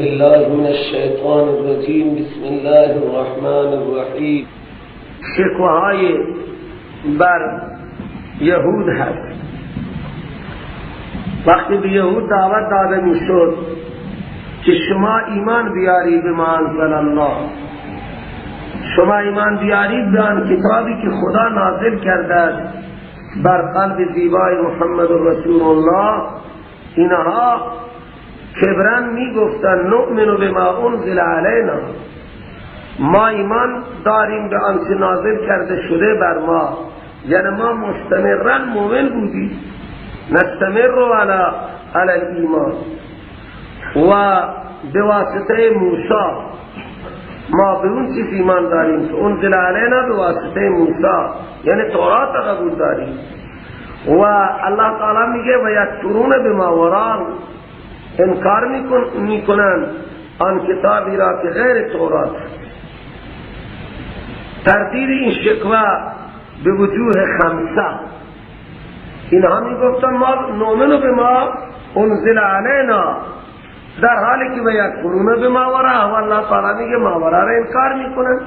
بالله من الشیطان الرجیم. بسم الله الرحمن الرحیم. شکوه بر یهود هست. وقتی به یهود دعوت داده میشد که شما ایمان بیارید به ما انزل الله، شما ایمان بیارید به آن کتابی که خدا نازل کرده است بر قلب زیبای محمد رسول الله، اینها کبرن میگفتن نؤمن بما انزل علینا، ما ایمان داریم به آنچه نازل کرده شده بر ما، یعنی ما مستمرا مؤمن بودیم، نستمر علی الایمان و به واسطه موسی ما به اون چیز ایمان داریم که انزل علینا به واسطه موسی، یعنی تورات قبول داریم. و الله تعالی میگه و یکفرون بما وراء، انکار میکنن آن کتابی را که غیر تورات. تردید این شکوه به وجوه خمسه، اینها میگفتن ما نؤمن بما انزل علینا، در حالی که و یکفرون بما وراء، و الله تعالی میگه ما وراء را انکار میکنن،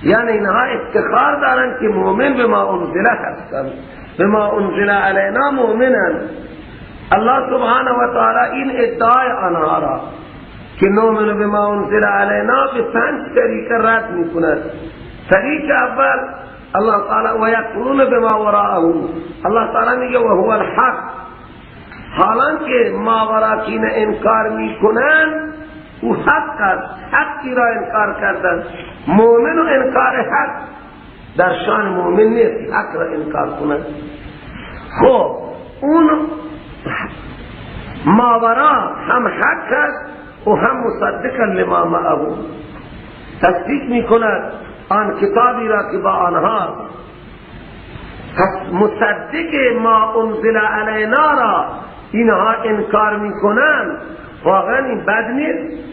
یعنی اینها افتخار دارن که مؤمن بما انزل هستن، بما انزل علینا مؤمنن. الله سبحانه و تعالی این ادعای آنها را که نؤمن بما انزل علینا به پنج طریقه رد میکند. طریق اول الله تعالی و یکفرون بما وراءه، الله تعالی میگه و هو الحق، حالان که ما وراء انکار میکنن او حق است، حقی را انکار کردن. مؤمن و انکار حق در شان مؤمن نیست حق را انکار کنند. خب اون ماورا هم حق است و هم مصدقا لما معه، تصدیق میکند آن کتابی را که با آنها. پس مصدق ما انزل علینا را اینها انکار میکنند، واقعا این بد نیست.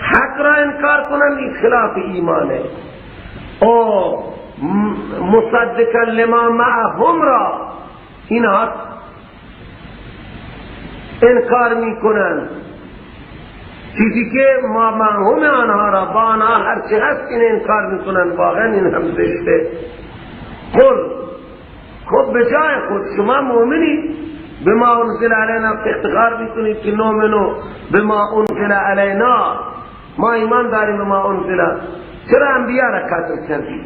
حق را انکار کنند این خلاف ایمانه. او مصدقا لما معهم را اینها انکار میکنند، چیزی که ما معهم آنها را با آنها هرچی هست این انکار میکنند، واقعا این هم زشته. قل، خب به جای خود شما مؤمنی به ما انزل علینا افتخار میکنید که نؤمنو به ما انزل علینا، ما ایمان داریم به ما انزل، چرا انبیا را قتل کردید؟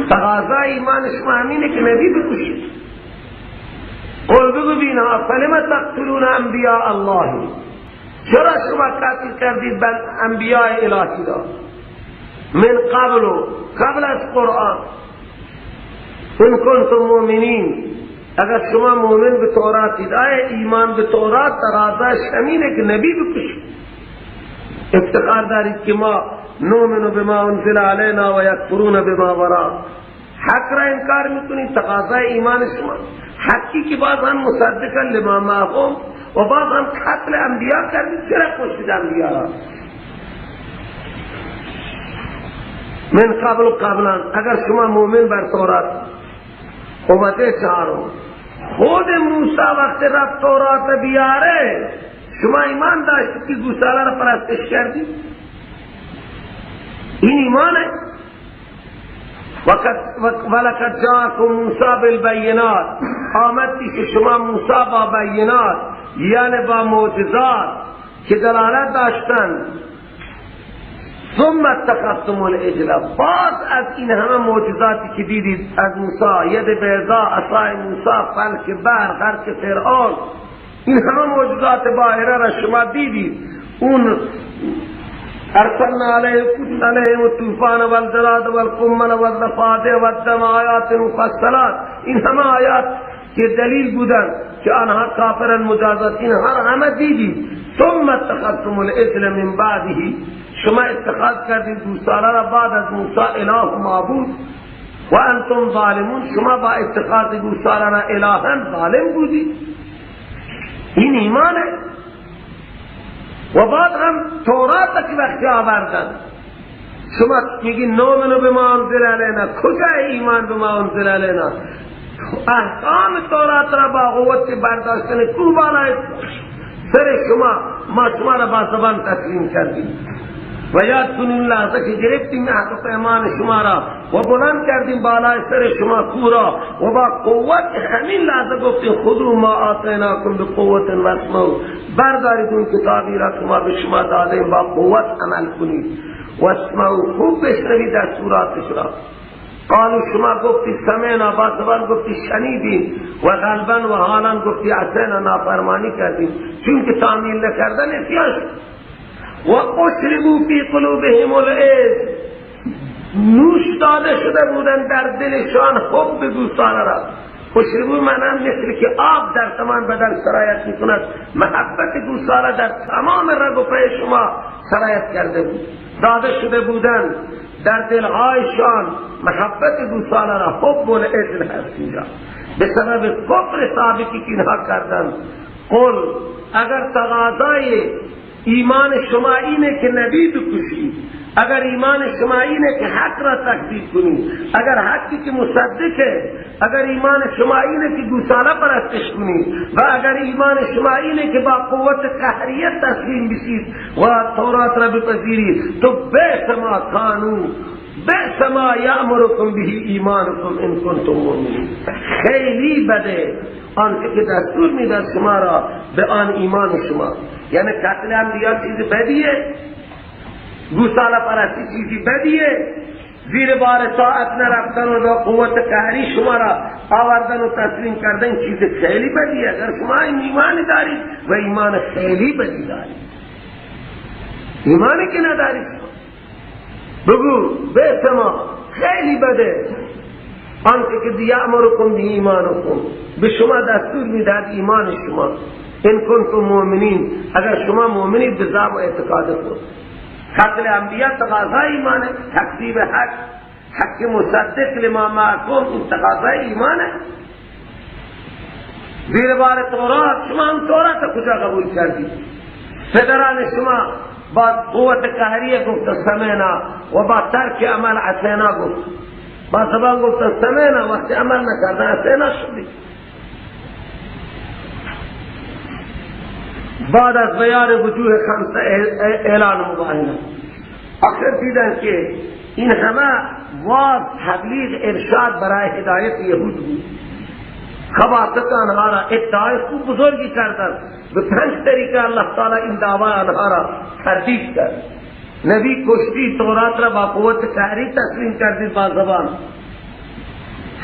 تقاضای ایمان شما همینه که نبی بکشید. قل بگو بینها فلم تقتلون انبیاء الله، چرا شما قتل کردید بل انبیاء الهی را من قبل، قبل از قرآن، ان کنتم مؤمنین، اگر شما مؤمن به توراتید. آیا ایمان به تورات تقاضاش همینه که نبی بکشید؟ افتخار دارید که ما نؤمن بما انزل علینا و یکفرون بما وراء، حق را انکار میکنید، تقاضای ایمان شما حقی که باز هم مصدقا لما معهم و باز هم قتل انبیا کردید، چرا کشتید انبیا را من قبل و قبلا اگر شما مؤمن بر تورات؟ قوت چهارم، خود موسی وقت رفت تورات بیاره شما ایمان داشتید که گوساله را پرستش کردید؟ این ایمانه؟ ولقد جاءکم موسی بالبینات، آمد پیش شما موسی با بینات، یعنی با معجزات که دلالت داشتند. ثم اتخذتم العجل، باز از این همه معجزاتی که دیدید از موسی، ید بیضا، عصای موسی، فلک بحر، غرق فرعون، این همه معجزات باهره را شما دیدید. اون ارسلنا علیهم الطوفان والجراد والقمل والضفادع والدم آیات مفصلات، این همه آیات که دلیل بودن که آنها کافرن مجازات، اینها را همه دیدید. ثم اتخذتم العجل من بعده، شما اتخاذ کردید گوساله را بعد از موسی اله و معبود، و انتم ظالمون، شما با اتخاذ گوساله را الها ظالم بودید. این ایمانه؟ و بعد هم تورات که وقتی آوردن شما میگی نؤمن بما انزل علینا، کجا ایمان بما انزل علینا؟ احکام تورات را با قوت برداشتن کو بالای سر شما ما شما را با زبان تسلیم کردیم. و یاد کنیم لحظه که گرفتیم عهد و پیمان شما را و بلند کردیم بالای سر شما کورا و با قوت، همین لحظه گفتیم خذوا ما آتیناکم بقوت واسمعوا، بردارید اون کتابی را که ما به شما دادیم، با قوت عمل کنید. واسمعوا، خوب بشنوید دستوراتش را. قالوا، شما گفتی سمعنا، با زبان گفتی شنیدیم، و قلبا و حالا گفتی عصینا، نافرمانی کردیم، چون که تعمیل نکردن عصیان شد. و اشربوا فی قلوبهم العجل، نوش داده شده بودن در دلشان حب گوساله را. اشربوا معنی مثل که آب در تمام بدن سرایت میکند، محبت گوساله در تمام رگ و پی شما سرایت کرده بود. داده شده بودن در دلهایشان محبت گوساله را، حب العجل هست اینجا به سبب کفر سابقی که اینها کردند. قل، اگر تقاضای ایمان شما اینه که نبی بکشید، اگر ایمان شما اینه که حق را تکذیب کنید، اگر حقی که مصدقه، اگر ایمان شما اینه که گوساله پرستش کنید، و اگر ایمان شما اینه که با قوت قهریت تسلیم بشید و تورات را بپذیرید، تو بئس ما کانوا، بئس ما یأمرکم به ایمانکم ان کنتم مؤمنین. خیلی بده آنچه که دستور میداد شما را به آن ایمان شما. یعنی قتل انبیا چیز بدیه، گوساله پرستی چیزی بدیه، زیر بار طاعت نرفتن و با قوت قهری شما را آوردن و تسلیم کردن چیز خیلی بدیه. اگر شما این ایمان دارید و ایمان خیلی بدی دارید، ایمانی که ندارید، بگو بئس ما، خیلی بده آنچه که یأمرکم به ایمانکم، به شما دستور میدهد ایمان شما، ان کنتم مؤمنین، اگر شما مؤمنید به زعم و اعتقاد خود. قتل انبیاء تقاضای ایمانه، تکذیب حق، حق مصدق لما معکم، این تقاضای ایمانه. زیر بار تورات، شما هم تورات کجا قبول کردید؟ پدران شما با قوت قهریه گفت سمعنا و با ترک عمل عصینا گفت، با زبان گفت سمعنا، وقتی عمل نکردن عصینا شدید. بعد از بیان وجوه خمسه اعلان مباهله، آخر دیدن که این همه واضح تبلیغ ارشاد برای هدایت یهود بود. خباثت آنها را، ادعای خوب بزرگی کردند. به 5 طریقه الله تعالی این دعوی آنها را تردید کرد. نبی کشتی، تورات را با قوت قهری تسلیم کردید، با زبان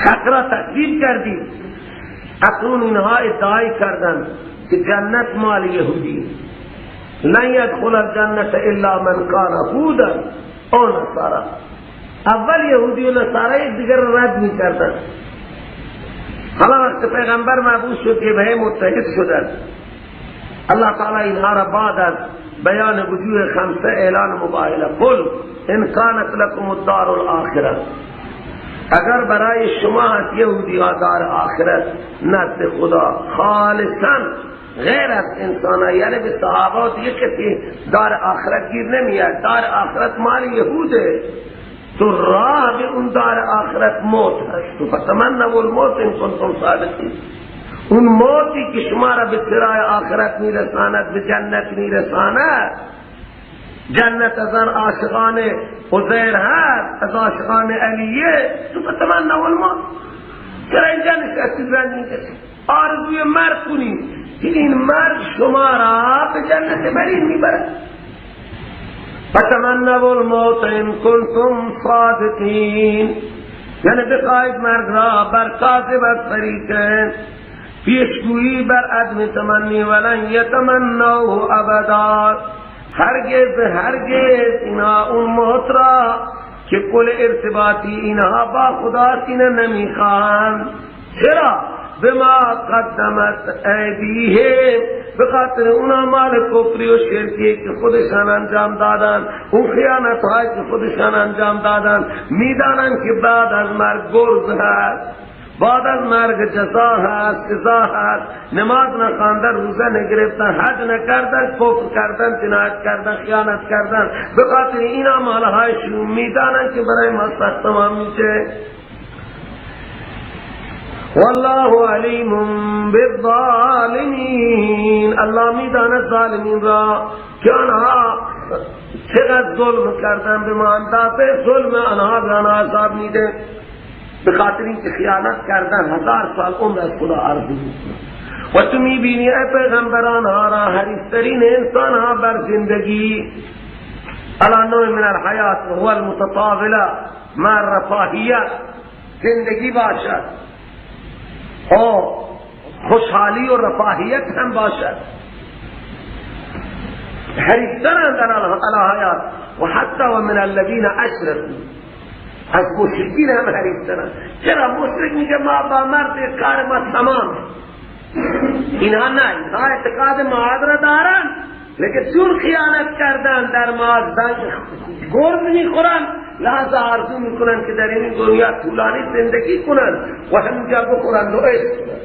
حق را تکذیب کردید. اکنون اینها ادعای کردند که جنت مال یهودی، لن یدخل الجنت الا من کان هودا او نصارا. اول یهودی و نصارا یک دیگر را رد می کردند. حالا وقت پیغمبر مبعوث شد که به متحد شدند. الله تعالی اینها را بعد از بیان وجوه خمسه اعلان مباهله، قل ان کانت لکم الدار الاخره، اگر برای شما هست یهودی ها دار آخرت نزد خدا خالصا غیر از انسان ها، یعنی به صحابات یک کسی دار آخرت گیر نمیاد، دار آخرت مال یهوده، تو راه به اون دار آخرت موت هست، تو فتمنوا الموت ان کنتم صادقین. اون موتی که شما را به سرای آخرت میرساند، به جنت میرساند، جنت از آن عاشقان عزیر هست، از عاشقان علیه، تو فتمنوا الموت. چرا اینجا نشستی رنج میکشی؟ آرزوی مرگ کنید که این مرگ شما را به جنت برین میبرد. فتمنوا الموت ان کنتم صادقین، یعنی بخواهید مرگ را بر کاذب از فریقین، پیشگویی بر عدم تمنی، ولن یتمنوه ابدا، هرگز هرگز اینها اون موت را که کل ارتباطی اینها با خداست اینا نمیخوان. چرا؟ بما قدمت ایدیهم، به خاطر اون اعمال کفری و شرکی که خودشان انجام دادن، اون خیانت هایی که خودشان انجام دادن، میدانن که بعد از مرگ گرز هست، بعد از مرگ جزا هست، سزا هست. نماز نخواندن، روزه نگرفتن، حج نکردن، کفر کردن، جنایت کردن، خیانت کردن، به خاطر این اعمال هایشون میدانن که برای ما سخت تمام میشه. والله علیم بالظالمین، الله میداند ظالمین را که آنها چقدر ظلم کردن، به ما اندازه ظلم آنها به آنها عذاب میده. به خاطر اینکه خیانت کردن 1000 سال عمر از خدا آرزو میکنن. و تو میبینی ای پیغمبر آنها را حریصترین انسانها بر زندگی، علی نوع من الحیات و هو المتطاوله مع الرفاهیه، زندگی باشد و خوشحالی و رفاهیت هم باشد. حریصترند علی حیات و حتی و من الذین اشرکوا، از مشرکین هم حریصترند. چرا؟ مشرک میگه ما با مرد کار ما تمام. اینها نه، اینها اعتقاد معاد را دارن، لیکن چون خیانت کردن در معاد گرد میخورن، لحظه آرزو میکنن که در این دنیا طولانی زندگی کنن و همینجا بخورن و عشق کنن.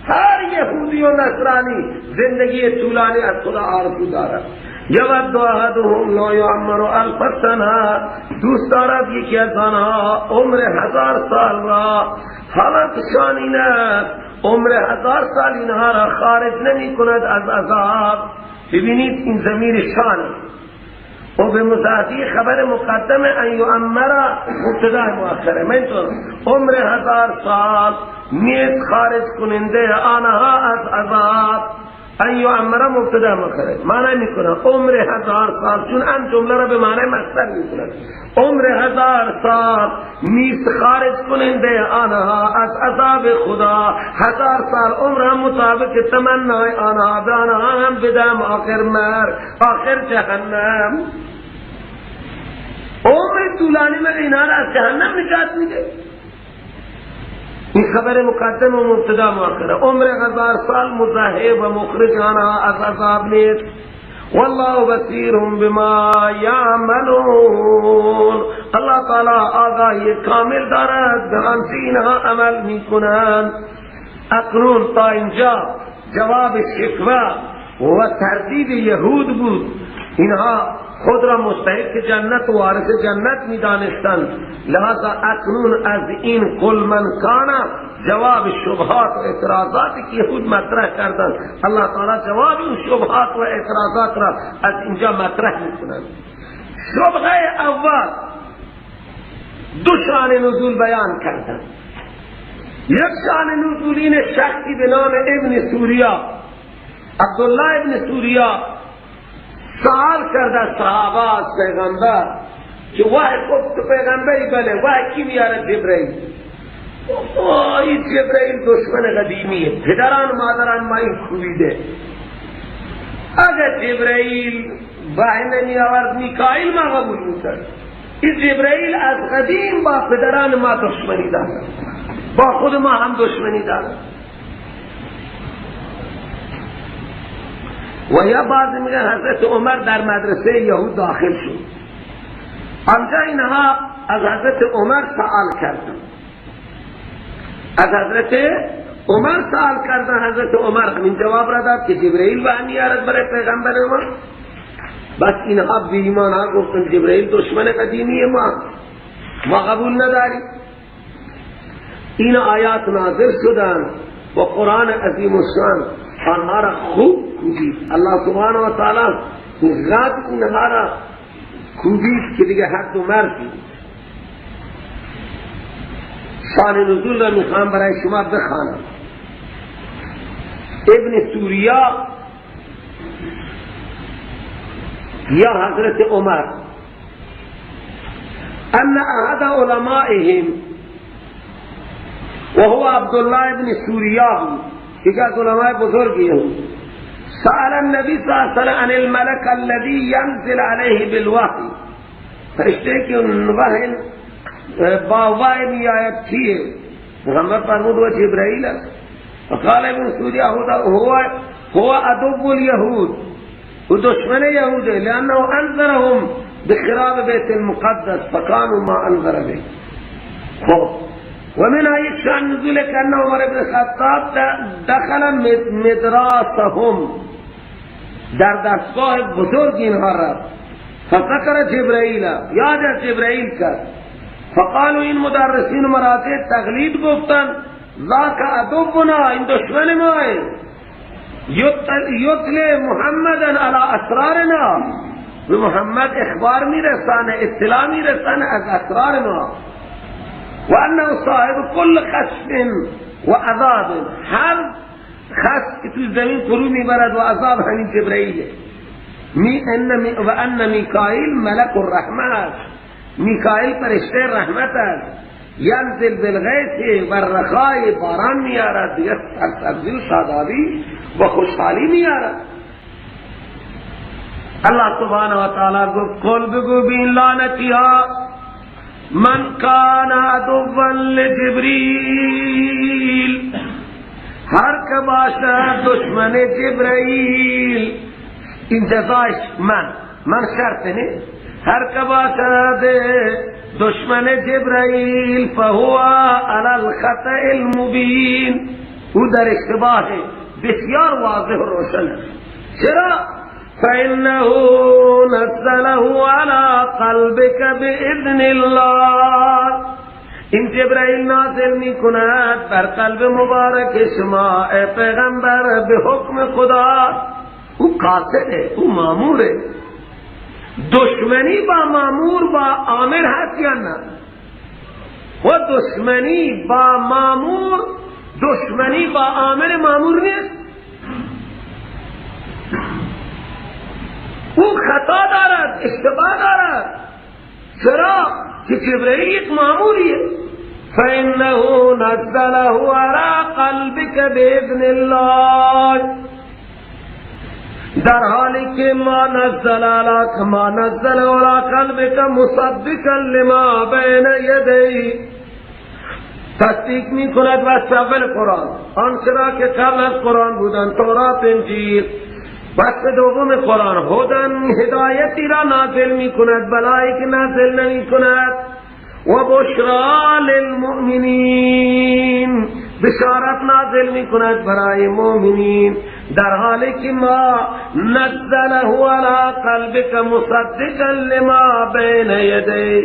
هر یهودی و نصرانی زندگی طولانی از خدا آرزو دارد. یود احدهم لا یعمر الف سنه، دوست دارد یکی از آنها عمر 1000 سال را، حالت شان این است عمر 1000 سال اینها را خارج نمی کند از عذاب. ببینید این ضمیر شان و به مضافی خبر مقدم ان یعمر مبتدا مؤخره، من تو عمر 1000 سال نیست خارج کننده آنها از عذاب. ان یعمر مبتدا مؤخره معنی میکنه عمر 1000 سال، چون ان جمله را به معنی مصدر میکنه. عمر 1000 سال نیست خارج کننده آنها از عذاب خدا. 1000 سال عمر هم مطابق تمنای آنها به آنها هم بدم، آخر مرگ، آخر جهنم. عمر طولانی من اینها را از جهنم نجات میده. این خبر مقدم و مبتدا مؤخره. عمر 1000 سال مزاحب و مخرج آنها از عذاب نیست. والله بصیر بما یعملون، الله تعالی آگاهی کامل دارد به آنچه اینها عمل میکنند. اکنون تا اینجا جواب شکوه و تردید یهود بود. اینها خود را مستحق جنت و وارث جنت میدانستند، لہذا اکنون از این قل من کان جواب شبهات و اعتراضات که یهود مطرح کردند، الله تعالی جواب این شبهات و اعتراضات را از اینجا مطرح میکنند. شبهه اول دو شان نزول بیان کردند. یک شان نزول این شخصی به نام ابن سوریا، عبدالله ابن سوریا، سوال کرده از صحابه از پیغمبر که وحی، گفت تو پیغمبری؟ بله. وحی کی میاره؟ جبرئیل. گفت این جبرئیل دشمن قدیمیه، پدران مادران ما این کوبیده، اگر جبرئیل وحی نمی آورد میکائیل ما قبول میکرد. این جبرئیل از قدیم با پدران ما دشمنی دارد، با خود ما هم دشمنی دارد. و یا بعضی میگن حضرت عمر در مدرسه یهود داخل شد، آنجا اینها از حضرت عمر سوال کردن، از حضرت عمر سوال کردن، حضرت عمر همین جواب را داد که جبرئیل وحی میارد برای پیغمبر ما. بس اینها بی ایمان ها گفتن جبرئیل دشمن قدیمی ما، ما قبول نداریم. این آیات نازل شدن و قرآن عظیم الشان آنها را خوب کوبید. الله سبحانه و تعالی غد اینها را کوبید که دیگه حد و مرزی. شان نزول را میخوام برای شما بخوانم. ابن سوریا یا حضرت عمر ان احد علمائهم و هو عبدالله ابن سوریا بود، یکی از علماء بزرگی بود، سأل النبی صلی اللہ علیہ وسلم عن الملک الذي ينزل علیه بالوحی، فرشتے که وحی با وحی می آید کیه؟ محمد فرمود و جبرائیل است. فقال ابن سوریا هو عدو اليهود، و دشمن یهوده، لانه انذرهم بخراب بیت المقدس فكانوا ما انذر به. خب ومنها یک شان نزول که ان عمر بن خطاب دخل مدراسهم، در دستگاه بزرگ اینها رفت، فذکر جبرائیل، یاد از جبرائیل کرد، فقالوا این مدرسین مراجع تقلید گفتن ذاک عدونا، این دشمن ماه، یطلع محمدا علی اسرارنا، به محمد اخبار میرسانه، اطلاع میرسانه از اسرار ما. و انه صاحب کل خشم و عذاب، هر خشم که توی زمین فرو میبرد و عذاب همین جبرئیله. و ان میکائیل ملک الرحمه است، میکائیل فرشته رحمت است. ینزل بالغیث و الرخاء، باران میارد، دیگه سرسبزی و شادابی و خوشحالی میارد. الله سبحانه و تعالی گفت قل بگو بین لعنتی ها من کان عدوا لجبریل، هر که باشد دشمن جبرئیل، این جزایش من شرط نه، هر که باشد دشمن جبرئیل فهو علی الخطأ المبین، او در اشتباه بسیار واضح و روشن است. چرا؟ فإنه نزله على قلبك بإذن الله، این جبرئیل نازل می کند بر قلب مبارک شما ای پیغمبر به حکم خدا. او قاصده، او ماموره. دشمنی با مامور با آمر هست یا نه؟ و دشمنی با مامور، دشمنی با آمر مامور نیست. او خطا دارد، اشتباه دارد. چرا؟ که جبرئیل یک ماموریه. فإنه نزله على قلبك بإذن الله، در حالی که ما نزل ما نزل على قلبك مصدقا لما بین یدیه، تصدیق می کند و اول قرآن آنچه را که قبل از قرآن بودن، تورات، انجیل. بس دوم قرآن هدن، هدایتی را نازل می کند، بلایی که نازل نمی کند. و بشرا للمؤمنین، بشارت نازل می کند برای مؤمنین، در حالی که ما نزله علی قلبک مصدقا لما بین یدیه،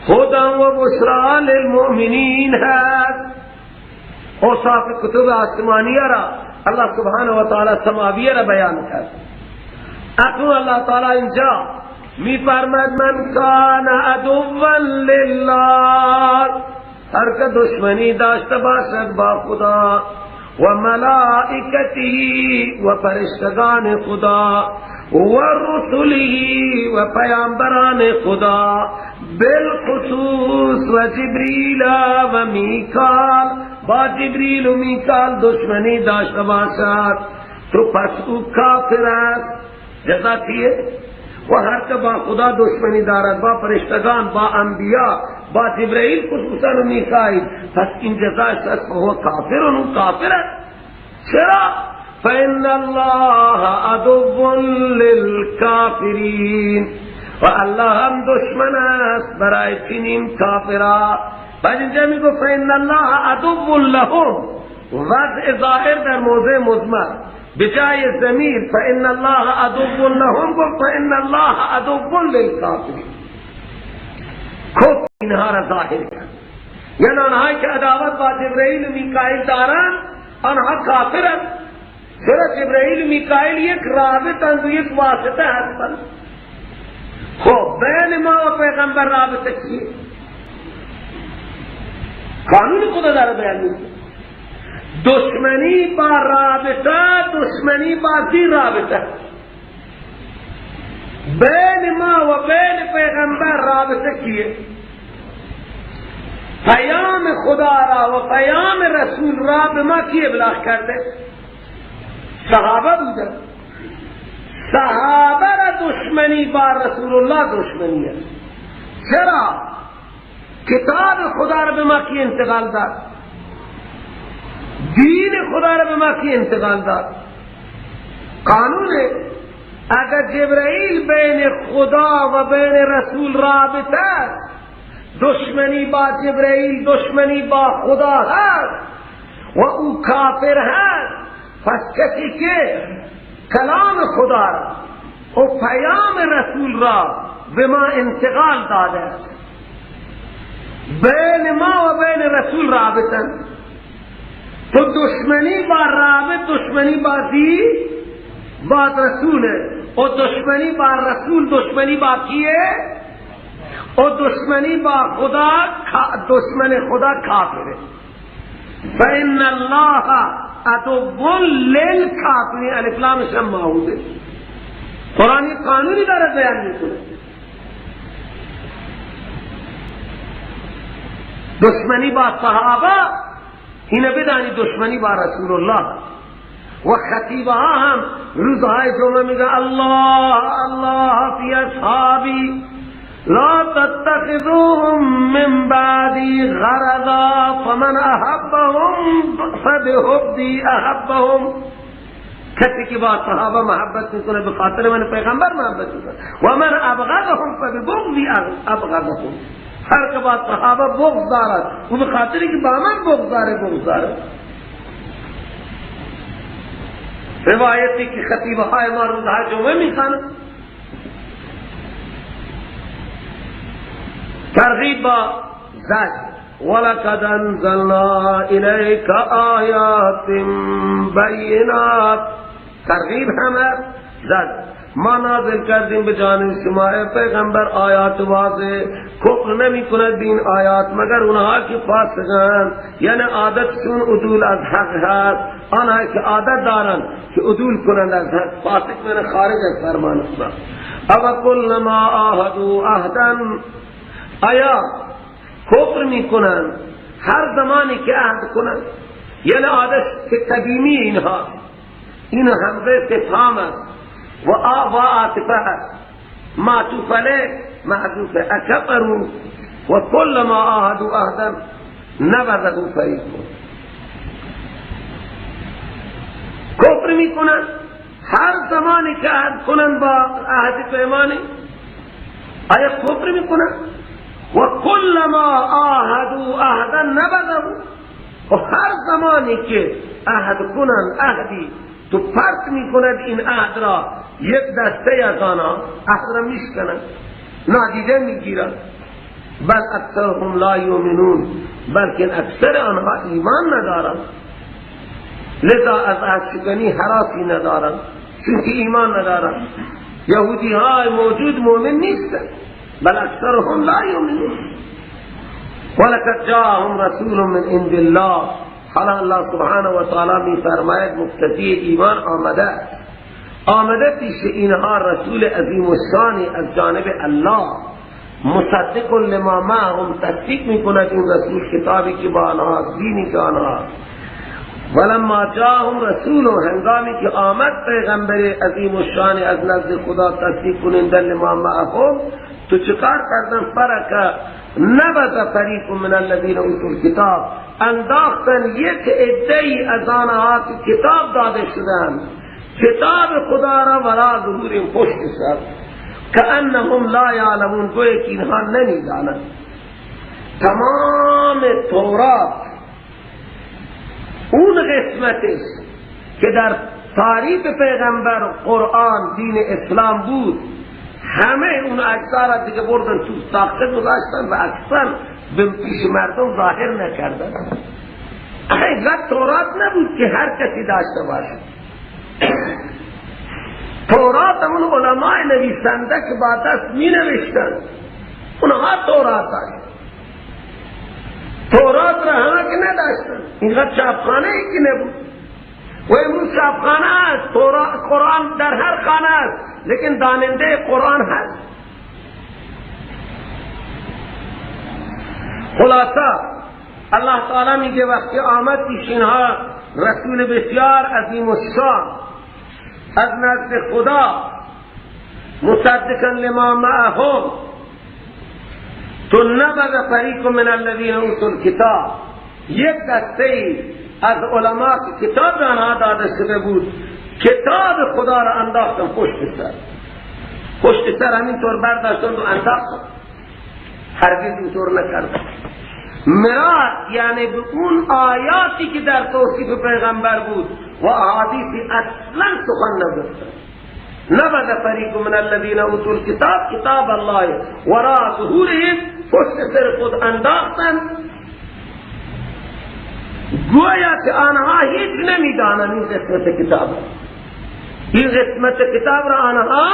هدى و بشرا للمؤمنین هست. اوصاف کتب آسمانیه را الله سبحانه و تعالی سماویه را بیان کرد. اکنون الله تعالی اینجا می فرماد من کان عدوا لله، هر که دشمنی داشته باشد با خدا و ملائکته و فرشتگان خدا و رسله و پیامبران خدا، بالخصوص و جبریل و میکال، با جبریل و میکال دشمنی داشته باشد تو پس او کافر است. جزا چیه؟ و هر که با خدا دشمنی دارد، با فرشتگان، با انبیا، با جبرئیل خصوصا و میکائیل، پس این جزاش است، هو کافر، او کافر است. چرا؟ فإن الله عدو للکافرین، و الله هم دشمن است برای چنین کافرا. بعد اینجا میگه فإن الله عدو لهم، وضع ظاهر در موضع مضمر، بجای ضمیر فإن الله عدو لهم گفت فإن الله عدو للکافرین. کفر اینها را ظاهر کرد، یعنی آنهایی که عداوت با جبرئیل و میکائیل دارند آنها کافرند. چرا؟ جبرئیل و میکائیل یک رابطند و یک واسطه هستند. خب بین ما و پیغمبر رابطه چیه؟ قانون خدا داره بیان میکنه. دشمنی با رابطه، دشمنی با زیر رابطه. بین ما و بین پیغمبر رابطه کیه؟ پیام خدا را و پیام رسول را به ما کی ابلاغ کرده؟ صحابه بوده. صحابه را دشمنی با رسول الله دشمنی است. چرا؟ کتاب خدا را به ما کی انتقال داد؟ دین خدا را به ما کی انتقال داد؟ قانون اگر جبرئیل بین خدا و بین رسول رابطه است، دشمنی با جبرئیل دشمنی با خدا هست و او کافر هست، پس کسی که کلام خدا را و پیام رسول را به ما انتقال داده است، بین ما و بین رسول رابطه، تو دشمنی با رابط، دشمنی با دی با رسوله، و دشمنی با رسول دشمنی با کیه؟ و دشمنی با خدا، دشمن خدا کافره. فإن الله عدو للکافرین، الف لام هم معوذه. قرآن قانونی داره بیان میکنه. دشمنی با صحابه اینه بدانی دشمنی با رسول الله. و خطیبه ها هم روزهای جمعه میگه الله الله فی اصحابی لا تتخذوهم من بعدی غرضا فمن احبهم فبحبی احبهم. کسی که با صحابه محبت میکنه به خاطر من پیغمبر محبت میکنه، و من ابغضهم فببغضی ابغضهم. هر که با صحابه بغض دارد و به خاطر که با من بغض داره بغض داره. روایتی که خطیبه های ما روزهای جمعه میخوانند. ترغیب با زجر، وَلَقَدْ أَنزَلْنَا إِلَيْكَ آیات بَیِّنَاتٍ. ترغیب همه زجر. ما نازل کردیم به جانب شما ای پیغمبر آیات واضح، کفر نمی کند این آیات مگر اونها که فاسقند، یعنی عادتشون عدول از حق هست. آنها که عادت دارند که عدول کنند از حق، فاسق من خارج از فرمان خدا. او کلما عاهدوا عهدا، آیا کفر می کنند هر زمانی که عهد کنند، یعنی عادت قدیمی اینها، این همزه استفهام است و آ و عاطفه است، معطوف علیه معطوف اکفروا و کلما عاهدوا عهدا نبذه فریق. کفر میکنند هر زمانی که عهد کنند با عهد پیمانی، آیا کفر میکنند؟ و کلما عاهدوا عهدا نبذه، و هر زمانی که عهد کنند عهدی تو پرت میکند این عهد را، یک دسته از آنها عهد را میشکنند، نادیده میگیرند. بل اکثرهم لا یؤمنون، بلکه اکثر آنها ایمان ندارند، لذا از عهد شکنی هراسی ندارند، چون که ایمان ندارند. یهودی های موجود مؤمن نیستند، بل اکثرهم لا یؤمنون. ولقد جاءهم رسول من عند الله. حالا الله سبحانه و تعالی می فرماید مقتضی ایمان آمده، آمده پیش اینها رسول عظیم الشانی از جانب الله، مصدق لما معهم، تصدیق می کند این رسول کتابی که با آنها، دینی که آنها. ولما جاءهم رسول، هنگامی که آمد پیغمبر عظیم الشانی از نزد خدا تصدیق کننده لما معهم، تو چکار کردن؟ فرق نبذ فریق من الذین اوتوا الکتاب، انداختن یک عده‌ای از آنها که کتاب داده شدند کتاب خدا را ورا ظهور پشت سر، کأنهم لا یعلمون، گویا که اینها نمیدانند. تمام تورات اون قسمتش که در تعریف پیغمبر قرآن دین اسلام بود، همه اون اجزا را دیگه بردن تو ساخته گذاشتن و اکثر به پیش مردم ظاهر نکردن. اینقدر تورات نبود که هر کسی داشته باشه. تورات اون علماء نویسنده که با دست می نوشتن اونها تورات داشت. تورات را همه که نداشتن، اینقدر چاپخانه ای که نبود. و امروز چاپخانه است، قرآن در هر خانه است، لیکن داننده قرآن هست. خلاصه الله تعالی میگه وقتی آمد پیش اینها رسول بسیار عظیم الشان از نزد خدا، مصدقا لما معهم، تو نبذ فریق من الذین اوتوا الکتاب، یک دسته از علما که کتاب به آنها داده شده بود کتاب خدا را انداختن پشت سر، پشت سر همینطور برداشتن و انداختن، هرگز اینطور نکردن. مراد یعنی به اون آیاتی که در توصیف پیغمبر بود و احادیثی اصلا سخن نگفتن. نبذ فریق من الذین اوتوا الکتاب کتاب الله وراء ظهورهم، پشت سر خود انداختن. گویا که آنها هیچ نمیدانند. این قسمت کتاب، این قسمت کتاب را آنها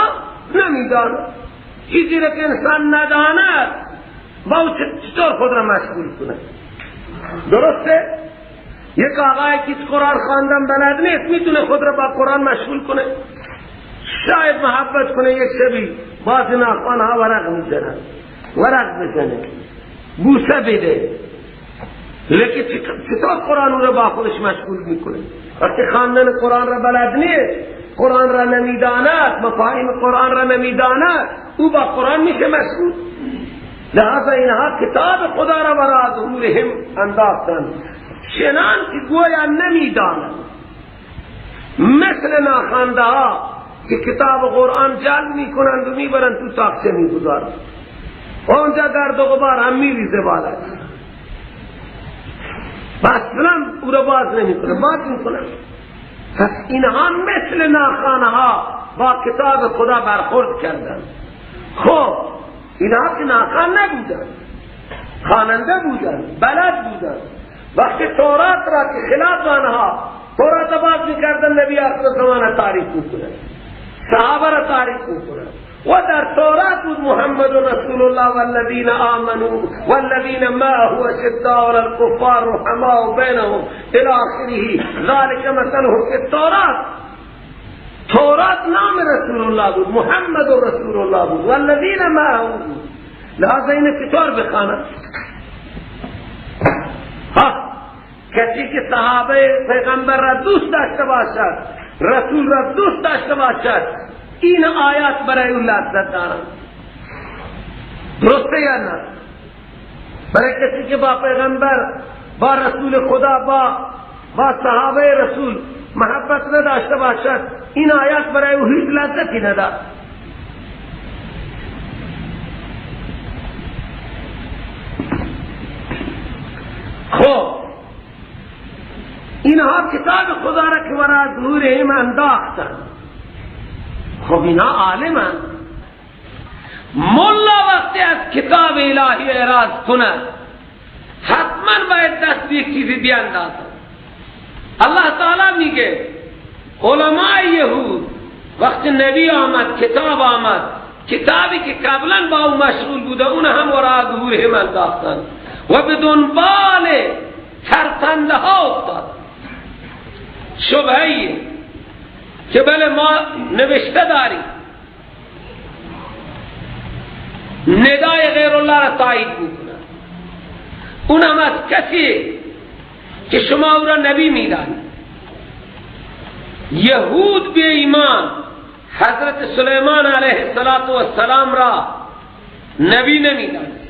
نمیدانند. چیزی را که انسان نداند با او چطور خود را مشغول کند؟ درسته؟ یک آقای که قرآن خواندن بلد نیست میتونه خود را با قرآن مشغول کنه؟ شاید محبت کنه، یک شبی بعض ناخوانها ورق میزنن، ورق بزنه، بوسه بده، لیکن چطور قرآن را با خودش مشغول میکنه؟ وقتی خواندن قرآن را بلد نیست، قرآن را نمیداند، مفاهیم قرآن را نمیداند، او با قرآن میشه مشغول؟ لہذا اینها کتاب خدا را برای ظهورهم انداختند چنان که گویا نمیدانند، مثل ناخوانده ها که کتاب قرآن جلب میکنند و میبرند تو تاقچه میگذارند، اونجا گرد و غبار هم میریزه بالا، اصلا او را باز نمیکنه، باز میکنه. پس اینها مثل ناخوانه ها با کتاب خدا برخورد کردند. خب اینها که ناخوان نبودند، خواننده بودند، بلد بودند. وقتی تورات را که خلاف آنها تورات باز میکردن، نبی آخر زمان تعریف میکنند، صحابه را تعریف میکنند و در تورات بود محمد رسول الله والذین آمنوا والذین معه اشداء علی الکفار رحماء بینهم الی آخره ذلک مثلهم فی التورات. تورات نام رسول الله بود، محمد رسول الله بود، والذین معه بود. لہذا اینه چطور بخوانند؟ ها، کسی که صحابه پیغمبر را دوست داشته باشد، رسول را دوست داشته باشد، این آیات برای او لذت دارند. درسته یا نه؟ برای کسی که با پیغمبر، با رسول خدا، با صحابه رسول محبت نداشته باشد، این آیات برای او هیچ لذتی ندارد. خب اینها کتاب خدا را که برای ظهورهم انداختند، خب اینها عالمند. ملا وقتی از کتاب الهی اعراض کند حتما باید دست به یک چیزی بیاندازد. الله تعالی میگه علماء یهود وقتی نبی آمد، کتاب آمد، کتابی که قبلا با او مشغول بوده اون هم وراء ظهورهم انداختند و به دنبال ترپنده ها افتاد. شبهه که بله ما نوشته داریم، ندای غیر الله را تایید میکنه، اونم از کسی که شما او را نبی میدانید. یهود بی ایمان حضرت سلیمان علیه السلام را نبی نمیدانید،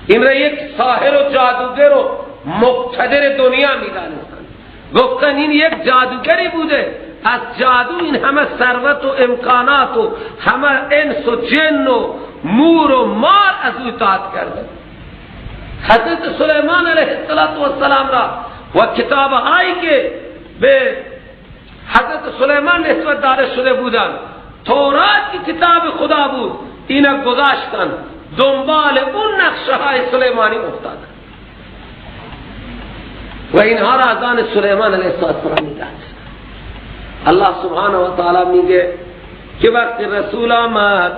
این را یک ساحر و جادوگر و مقتدر دنیا میدانستند. گفتن این یک جادوگری بوده، از جادو این همه ثروت و امکانات و همه انس و جن و مور و مار از او اطاعت کرده. حضرت سلیمان علیه السلام را و کتاب هایی که به حضرت سلیمان نسبت داده شده بودند، تورات که کتاب خدا بود، اینا گذاشتن دنبال اون نقشه های سلیمانی افتادن و اینها را از آن سلیمان علیه السلام میداد. الله سبحانه و تعالی میگه که وقتی رسول آمد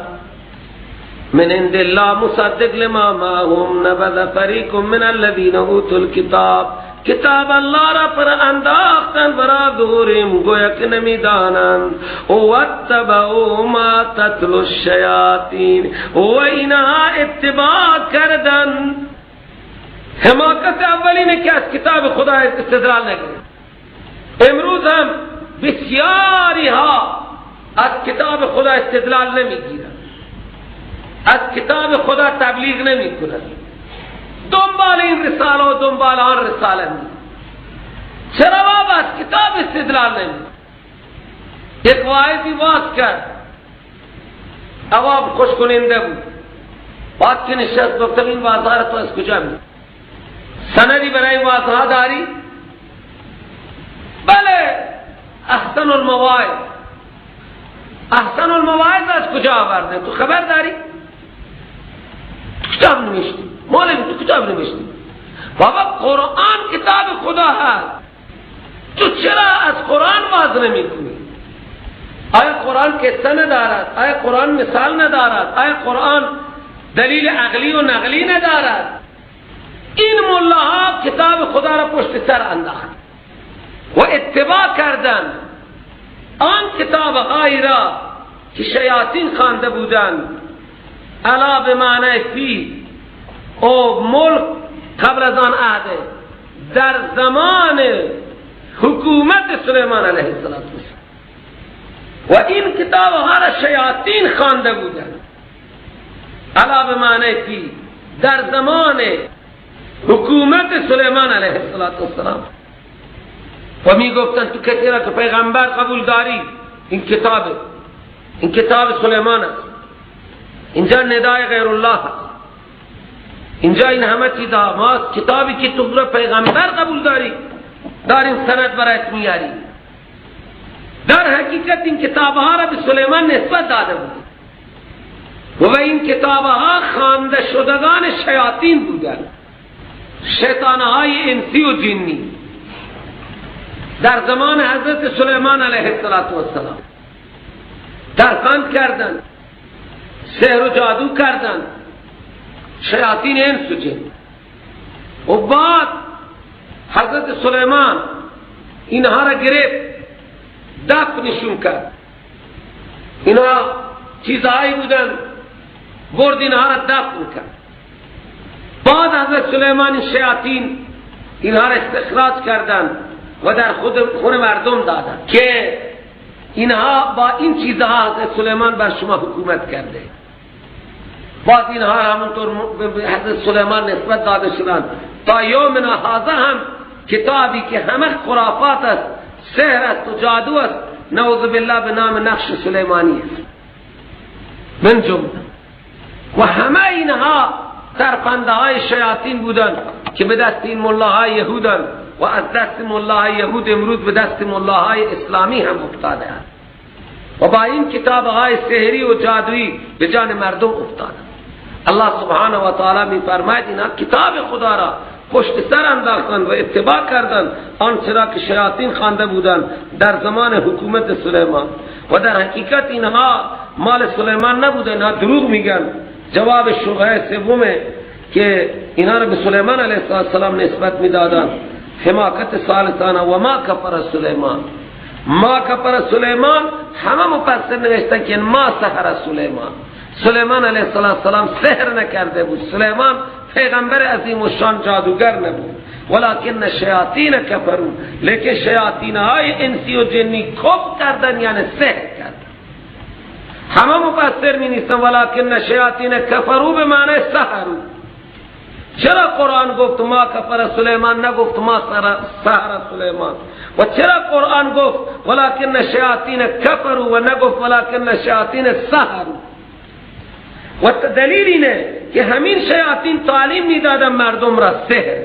من عند الله مصدق لما معهم نبذ فریق من الذین اوتوا الکتاب، کتاب الله را پر انداختن برا ظهورهم گویا که نمیدانند، واتبعوا ما تتلو الشیاطین، و اینها اتباع کردن. حماقت اولینه که از کتاب خدا استدلال نگرفت. امروز هم بسیاری ها از کتاب خدا استدلال نمیگیرند، از کتاب خدا تبلیغ نمی کنند، دنبال این رساله و دنبال آن رساله می. چرا بابا از کتاب استدلال نمی؟ یک واعظی واعظ کرد، عوام خوش کننده بود، بعد که نشست گفتم این واعظ را تو از کجا می؟ سندی برای این واعظها داری؟ بله، احسن المواعظ. احسن المواعظ از کجا آورده؟ تو خبر داری؟ تو کتاب نوشتی مولوی، تو کتاب نوشتی. بابا قرآن کتاب خدا هست، تو چرا از قرآن باز نمی کنی؟ آیا قرآن قصه ندارد؟ آیا قرآن مثال ندارد؟ آیا قرآن دلیل عقلی و نقلی ندارد؟ این ملاها کتاب خدا را پشت سر انداخت و اتباع کردند آن کتاب هایی را که شیاطین خوانده بودند. علا به معنی فی او ملک قبل از آن عهده، در زمان حکومت سلیمان علیه السلام، و این کتاب ها را شیاطین خوانده بودند. علا به معنی فی در زمان حکومت سلیمان علیه السلام، و می گفتن تو کسی را که پیغمبر قبول داری این کتاب، این کتاب سلیمان است، اینجا ندای غیر الله است، اینجا این همه چیزها ما کتابی که تو را پیغمبر قبول داری داریم سند برایت میاری. در حقیقت این کتابها را به سلیمان نسبت داده بود و این کتابها خوانده شدگان شیاطین بودند، شیطانهای انسی و جنی در زمان حضرت سلیمان علیه السلام ترفند کردند، سحر و جادو کردند، شیاطین انس و جن. و بعد حضرت سلیمان اینها را گرفت، دفنشون کرد. اینها چیزهایی بودند، برد اینها را دفن کرد. بعد حضرت سلیمان شیاطین اینها را استخراج کردند و در خون مردم دادند که اینها با این چیزها حضرت سلیمان بر شما حکومت کرده. بعد اینها همونطور حضرت سلیمان نسبت داده شدند تا یومنا هذا هم کتابی که همه خرافات است، سحر است و جادو است، نعوذ بالله به نام نقش سلیمانی است من جمله. و همه اینها ترفنده های شیاطین بودند که به دست این ملاهای یهودند و از دست ملاهای یهود امروز به دست ملاهای اسلامی هم افتاده اند و با این کتابهای سحری و جادویی به جان مردم افتاده. الله سبحانه و تعالی می فرماید اینها کتاب خدا را پشت سر انداختند و اتباع کردند آنچه را که شیاطین خوانده بودند در زمان حکومت سلیمان. و در حقیقت اینها مال سلیمان نبوده، اینها دروغ میگن. جواب شبهه سومه که اینها را به سلیمان علیه السلام نسبت میدادند. حماقت ثالثانه و ما کفر سلیمان، ما کفر سلیمان همه مفسر نوشتن که ما سحر سلیمان، سلیمان علیه السلام سحر نکرده بود، سلیمان پیغمبر عظیم و شان جادوگر نبود، ولکن شیاطین کفروا، لیکن شیاطین های انسی و جنی کفر کردن، یعنی سحر کردن. همه مفسر می نیستن ولکن شیاطین کفروا به معنی سحروا. چرا قرآن گفت ما کفر سلیمان، نگفت ما سحر سلیمان؟ و چرا قرآن گفت ولکن شیاطین کفروا و نگفت ولکن شیاطین سحروا؟ و دلیل اینه که همین شیاطین تعلیم میدادن مردم را سحر.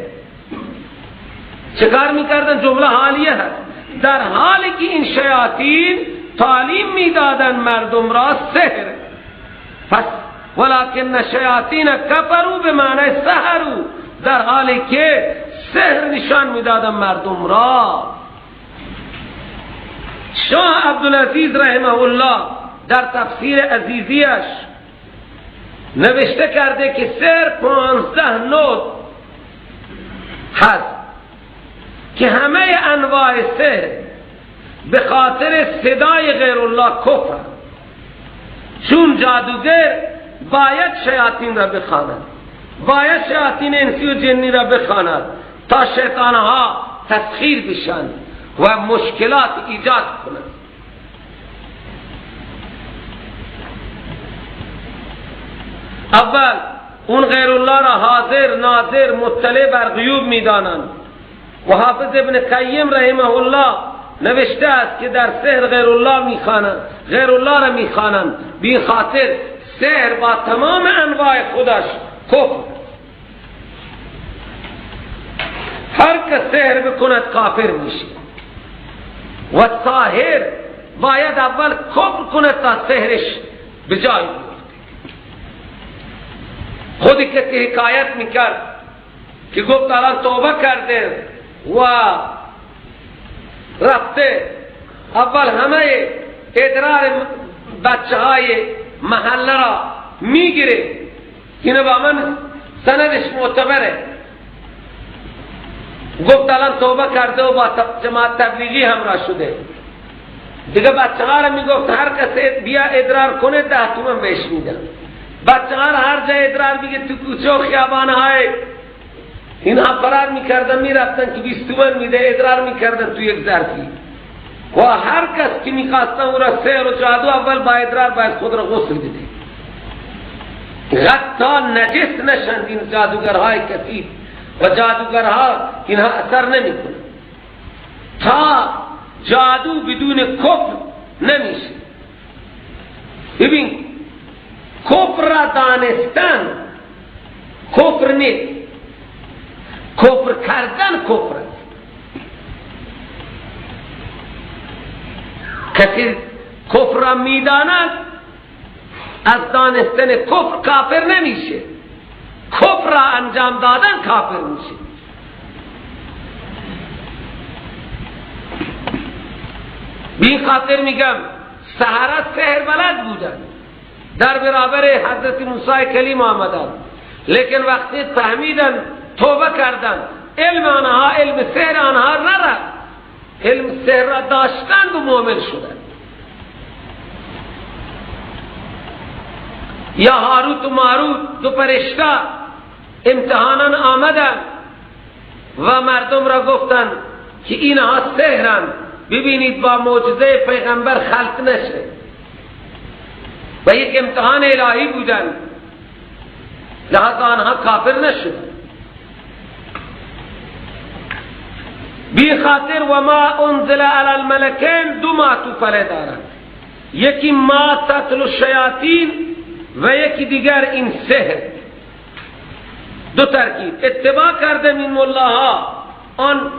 چکار میکردن؟ جمله حالیه هست، در حالی که این شیاطین تعلیم میدادن مردم را سحر. پس ولکن شیاطین کفروا به معنی سحروا، در حالی که سحر نشان میدادن مردم را. شاه عبدالعزیز رحمه الله در تفسیر عزیزیش نوشته کرده که سحر 15 نوع هست که همه انواع سحر به خاطر صدای غیر الله کفر، چون جادوگر باید شیاطین را بخواند، باید شیاطین انسی و جنی را بخواند تا شیطانها تسخیر بشن و مشکلات ایجاد کنند. اول اون غیر الله را حاضر ناظر مطلع بر غیوب میدانند. و حافظ ابن قیم رحمه الله نوشته است که در سحر غیر الله میخوانند، غیر الله را میخوانند، بی خاطر سحر با تمام انواع خودش کفر. هر که سحر بکند کافر میشه و ساحر باید اول کفر کند تا سحرش به جای بیفته. خودی کسی حکایت میکرد که گفت الان توبه کرده و رفته، اول همه ادرار بچه های محله را میگیره، اینو با من سندش معتبره. گفت الان توبه کرده و با جماعت تبلیغی همراه شده دیگه. بچه ها را میگفت هر کس بیا ادرار کنه 10 تومن بهش میدم. بچه ها را هر جای ادرار میگه تو کوچه و خیابان های اینها فرار میکردن میرفتن که 20 تومن میده، ادرار میکردن تو یک ظرفی. و هر کس که میخواستن او را سحر و جادو، اول با ادرار باید خود را غسل بده، حتی نجس نشند این جادوگرهای کثیف و جادوگرها اینها اثر نمیکنه تا جادو بدون کفر نمیشه. ببین کفر را دانستن کفر نیست، کفر کردن کفر است. کسی کفر را میداند از دانستن کفر کافر نمیشه، کفر را انجام دادن کافر میشه. بی خاطر میگم سحرة سحر بلد بودن، در برابر حضرت موسی کلیم آمدن، لیکن وقتی فهمیدن توبه کردن، علم آنها، علم سحر آنها نرفت، علم سحر را داشتند و مؤمن شدند. یا هاروت و ماروت دو فرشته امتحانان آمدند و مردم را گفتند که اینها سحرند، ببینید با معجزه پیغمبر خلط نشه، و یک امتحان الهی بودند، لذا آنها کافر نشدند. بی خاطر و ما انزل علی الملکین دو معطوفه دارند، یکی ما تتلو الشیاطین و یکی دیگر این سحر. دو ترکیب اتباع کردم این ملاها آن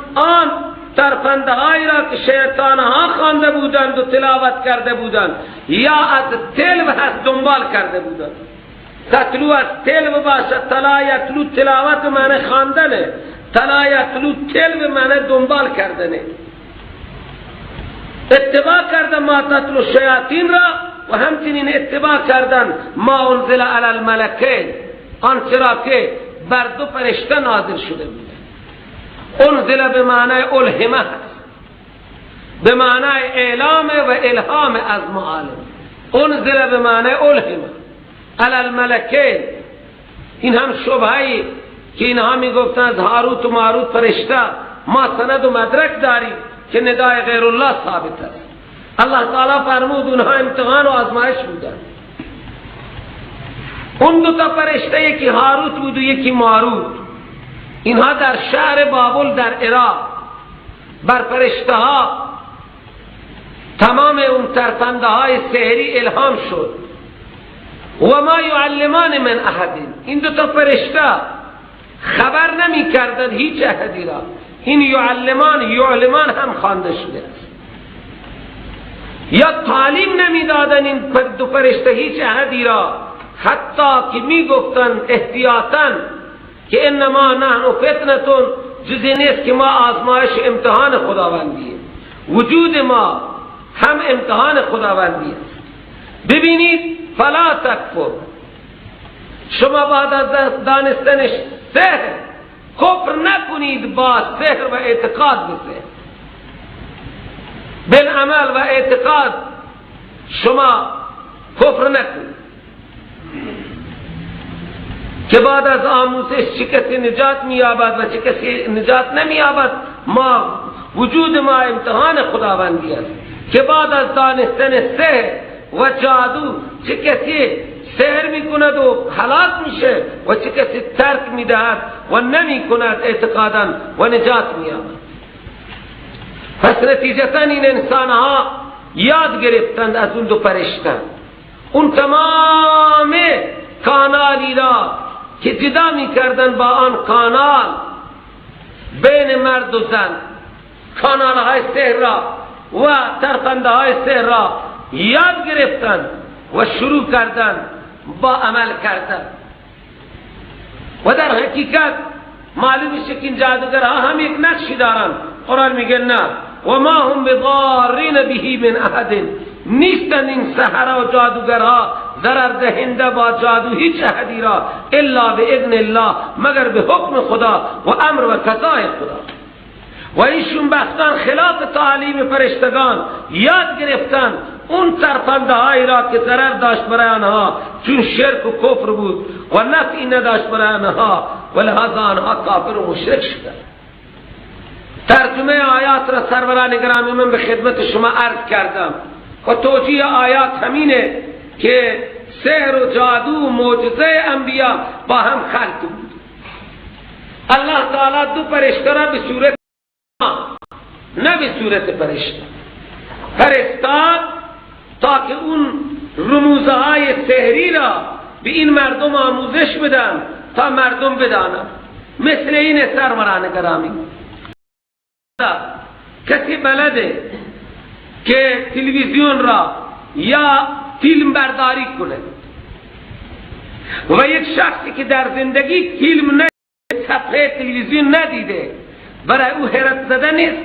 ترفنده هایی را که شیطان ها خوانده بودند و تلاوت کرده بودند، یا از تلو هست دنبال کرده بودند. تتلو از تلو باشد، تلا یتلو تلاوت معنی خواندنه، تلا یتلو تلو معنی دنبال کردنه. اتباع کردن ما تتلو شیاطین را و همچنین اتباع کردن ما انزل علی الملکین، آنچه را که بر دو فرشته نازل شده بود. انزل به معنای الهمه هست، به معنای اعلام و الهام از معالم. انزل به معنای الهمه علی الملکین. این هم شبهه‌ای که اینها میگفتن از هاروت و ماروت فرشته، ما سند و مدرک داریم که ندای غیر الله ثابت است. الله تعالی فرمود اونها امتحان و آزمایش بودن. اون دو تا فرشته یکی هاروت بود و یکی ماروت، اینها در شهر بابل در عراق بر فرشته ها تمام اون ترفنده های سحری الهام شد. و ما یعلمان من احد، این دو تا فرشته خبر نمی کردن هیچ احدی را. این یعلمان، یعلمان هم خوانده شده است، یا تعلیم نمی دادن این دو فرشته هیچ احدی را، حتی که می گفتن احتیاطاً که انما نحن فتنتون، جزی نیست که ما آزمایش امتحان خداوندیه، وجود ما هم امتحان خداوندی است. ببینید فلا تکفر، شما بعد از دانستنش سحر کفر نکنید با سحر و اعتقاد به سحر، بالعمل و اعتقاد شما کفر نکنید که بعد از آموزش چه کسی نجات می‌یابد و چه کسی نجات نمی‌یابد. ما وجود ما امتحان خداوندی است که بعد از دانستن سحر و جادو چه کسی سحر میکند و هلاک میشه و چه کسی ترک میدهد و نمیکند اعتقادا و نجات مییابد. پس نتیجتا این انسانها یاد گرفتند از اون دو فرشته، اون تمام کانالی را که جدا میکردن با آن کانال بین مرد و زن، کانال های سحر را و ترفنده های سحر را یاد گرفتند و شروع کردند با عمل کردن. و در حقیقت معلوم میشه که این جادوگرها هم یک نقشی دارن. قرآن میگه نه، و ما هم بضارین به من احد، نیستن این سحره و جادوگرها ضرر دهنده با جادو هیچ احدی را، الا باذن الله، مگر به حکم خدا و امر و قضای خدا. و ایشون بختان خلاف تعلیم فرشتگان یاد گرفتن اون ترفنده هایی را که ضرر داشت برای آنها، چون شرک و کفر بود و نفعی نداشت برای آنها، و لهذا آنها کافر و مشرک شدند. ترجمه آیات را سروران گرامی من به خدمت شما عرض کردم و توجیه آیات همینه که سحر و جادو و معجزه انبیا با هم خلط بود. الله تعالی دو فرشته را به صورت، نه به صورت فرشته، فرستاد تا که اون رموزهای سحری را به این مردم آموزش بدن تا مردم بدانند. مثل این سروران گرامی، کسی بلده که تلویزیون را یا فیلم برداری کنه و یک شخصی که در زندگی فیلم ندیده، صفحه تلویزیون ندیده، برای او حیرت زده نیست.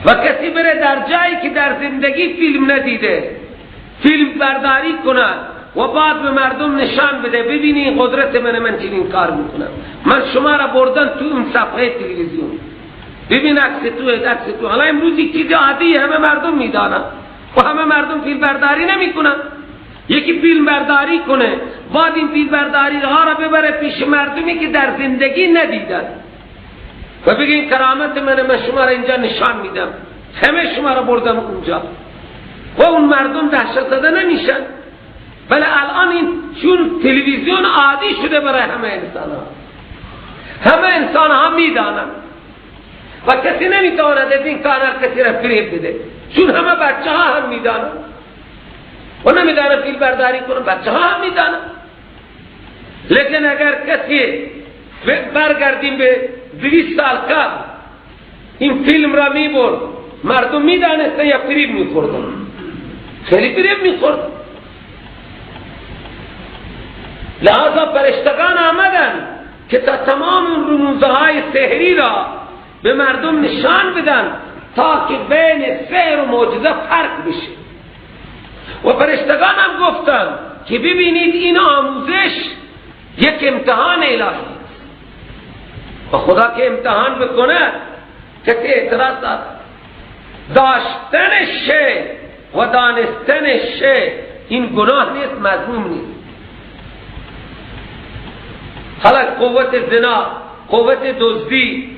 و کسی بره در جایی که در زندگی فیلم ندیده فیلم برداری کنه و بعد به مردم نشان بده، ببینی قدرت من، من چنین کار میکنم، من شما را بردن تو اون صفحه تلویزیون، ببین عکس تو، عکس تو. حالا امروز یک چیز عادی همه مردم میدانن و همه مردم فیلم برداری نمیکنن. یکی فیلم برداری کنه، بعد این فیلم برداری ها را ببره پیش مردمی که در زندگی ندیدن و بگه این کرامت من، من شما را اینجا نشان میدم، همه شما را بردم اونجا، و اون مردم دهشت زده نمیشن. ولی الان این چون تلویزیون عادی شده برای همه انسان ها، همه انسان ها میدانن و کسی نمیتواند از این کانال کسی را فریب بده، چون همه بچه ها هم میدانن و نمیدانن فیلم برداری کنن، بچه ها هم میدانن. لیکن اگر کسی برگردیم به 200 سال قبل این فیلم را میبرد، مردم میدانستن یا فریب میخوردن؟ خیلی فریب میخوردن. لہذا فرشتگان آمدن که تا تمام رموزهای سحری را به مردم نشان بدن تا که بین سحر و معجزه فرق بشه. و فرشتگان هم گفتن که ببینید این آموزش یک امتحان الهی است و خدا که امتحان بکنه کسی اعتراض دارد. داشتن شی و دانستن شی این گناه نیست، مذموم نیست. حالا قوت زنا، قوت دزدی،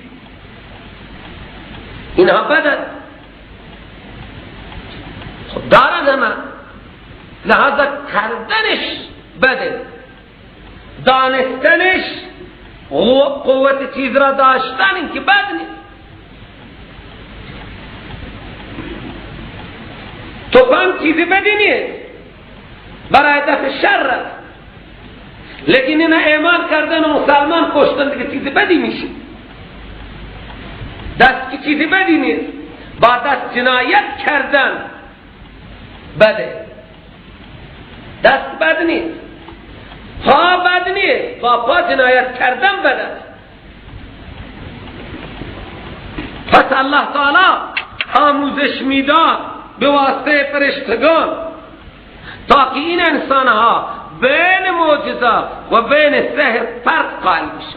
اینها بدن، خب دارن همه، لحاظا کردنش بده، دانستنش، قوت چیز را داشتن این که بد نیست. تفنگ چیزی بدی نیست، برای دفع شر است، لیکن اینا ایمان کردن و مسلمان کشتن دیگه چیزی بدی میشه. دست که چیزی بدی نیست، با دست جنایت کردن بده، دست بد نیست، پا بد نیست، با پا جنایت کردن بد است. پس الله تعالی آموزش میداد به واسطه فرشتگان تا که این انسانها بین معجزه و بین سحر فرق قائل بشه.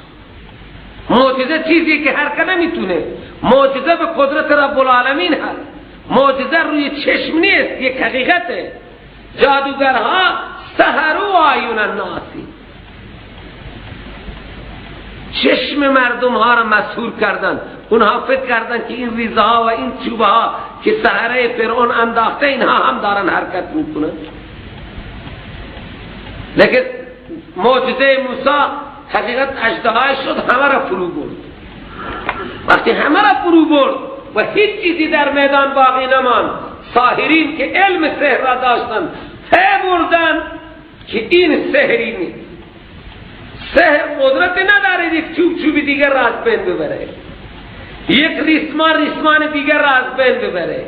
معجزه چیزی که هر که نمیتونه، معجزه به قدرت رب العالمین هست، معجزه روی چشم نیست، یک حقیقته. جادوگرها سحروا اعین الناس، چشم مردم ها را مسحور کردن. اونها فکر کردن که این ریزه ها و این چوبه ها که سحره فرعون انداخته اینها هم دارن حرکت میکنن. لیکن معجزه موسی حقیقت اژدهای شد، همه را فرو برد. وقتی همه را فرو برد و هیچ چیزی در میدان باقی نماند، ساحرین که علم سحر را داشتن پی بردن که این سحری نیست. سحر قدرت نداره یک چوب چوب دیگر را از بین ببره، یک ریسمان ریسمان دیگر را از بین ببره،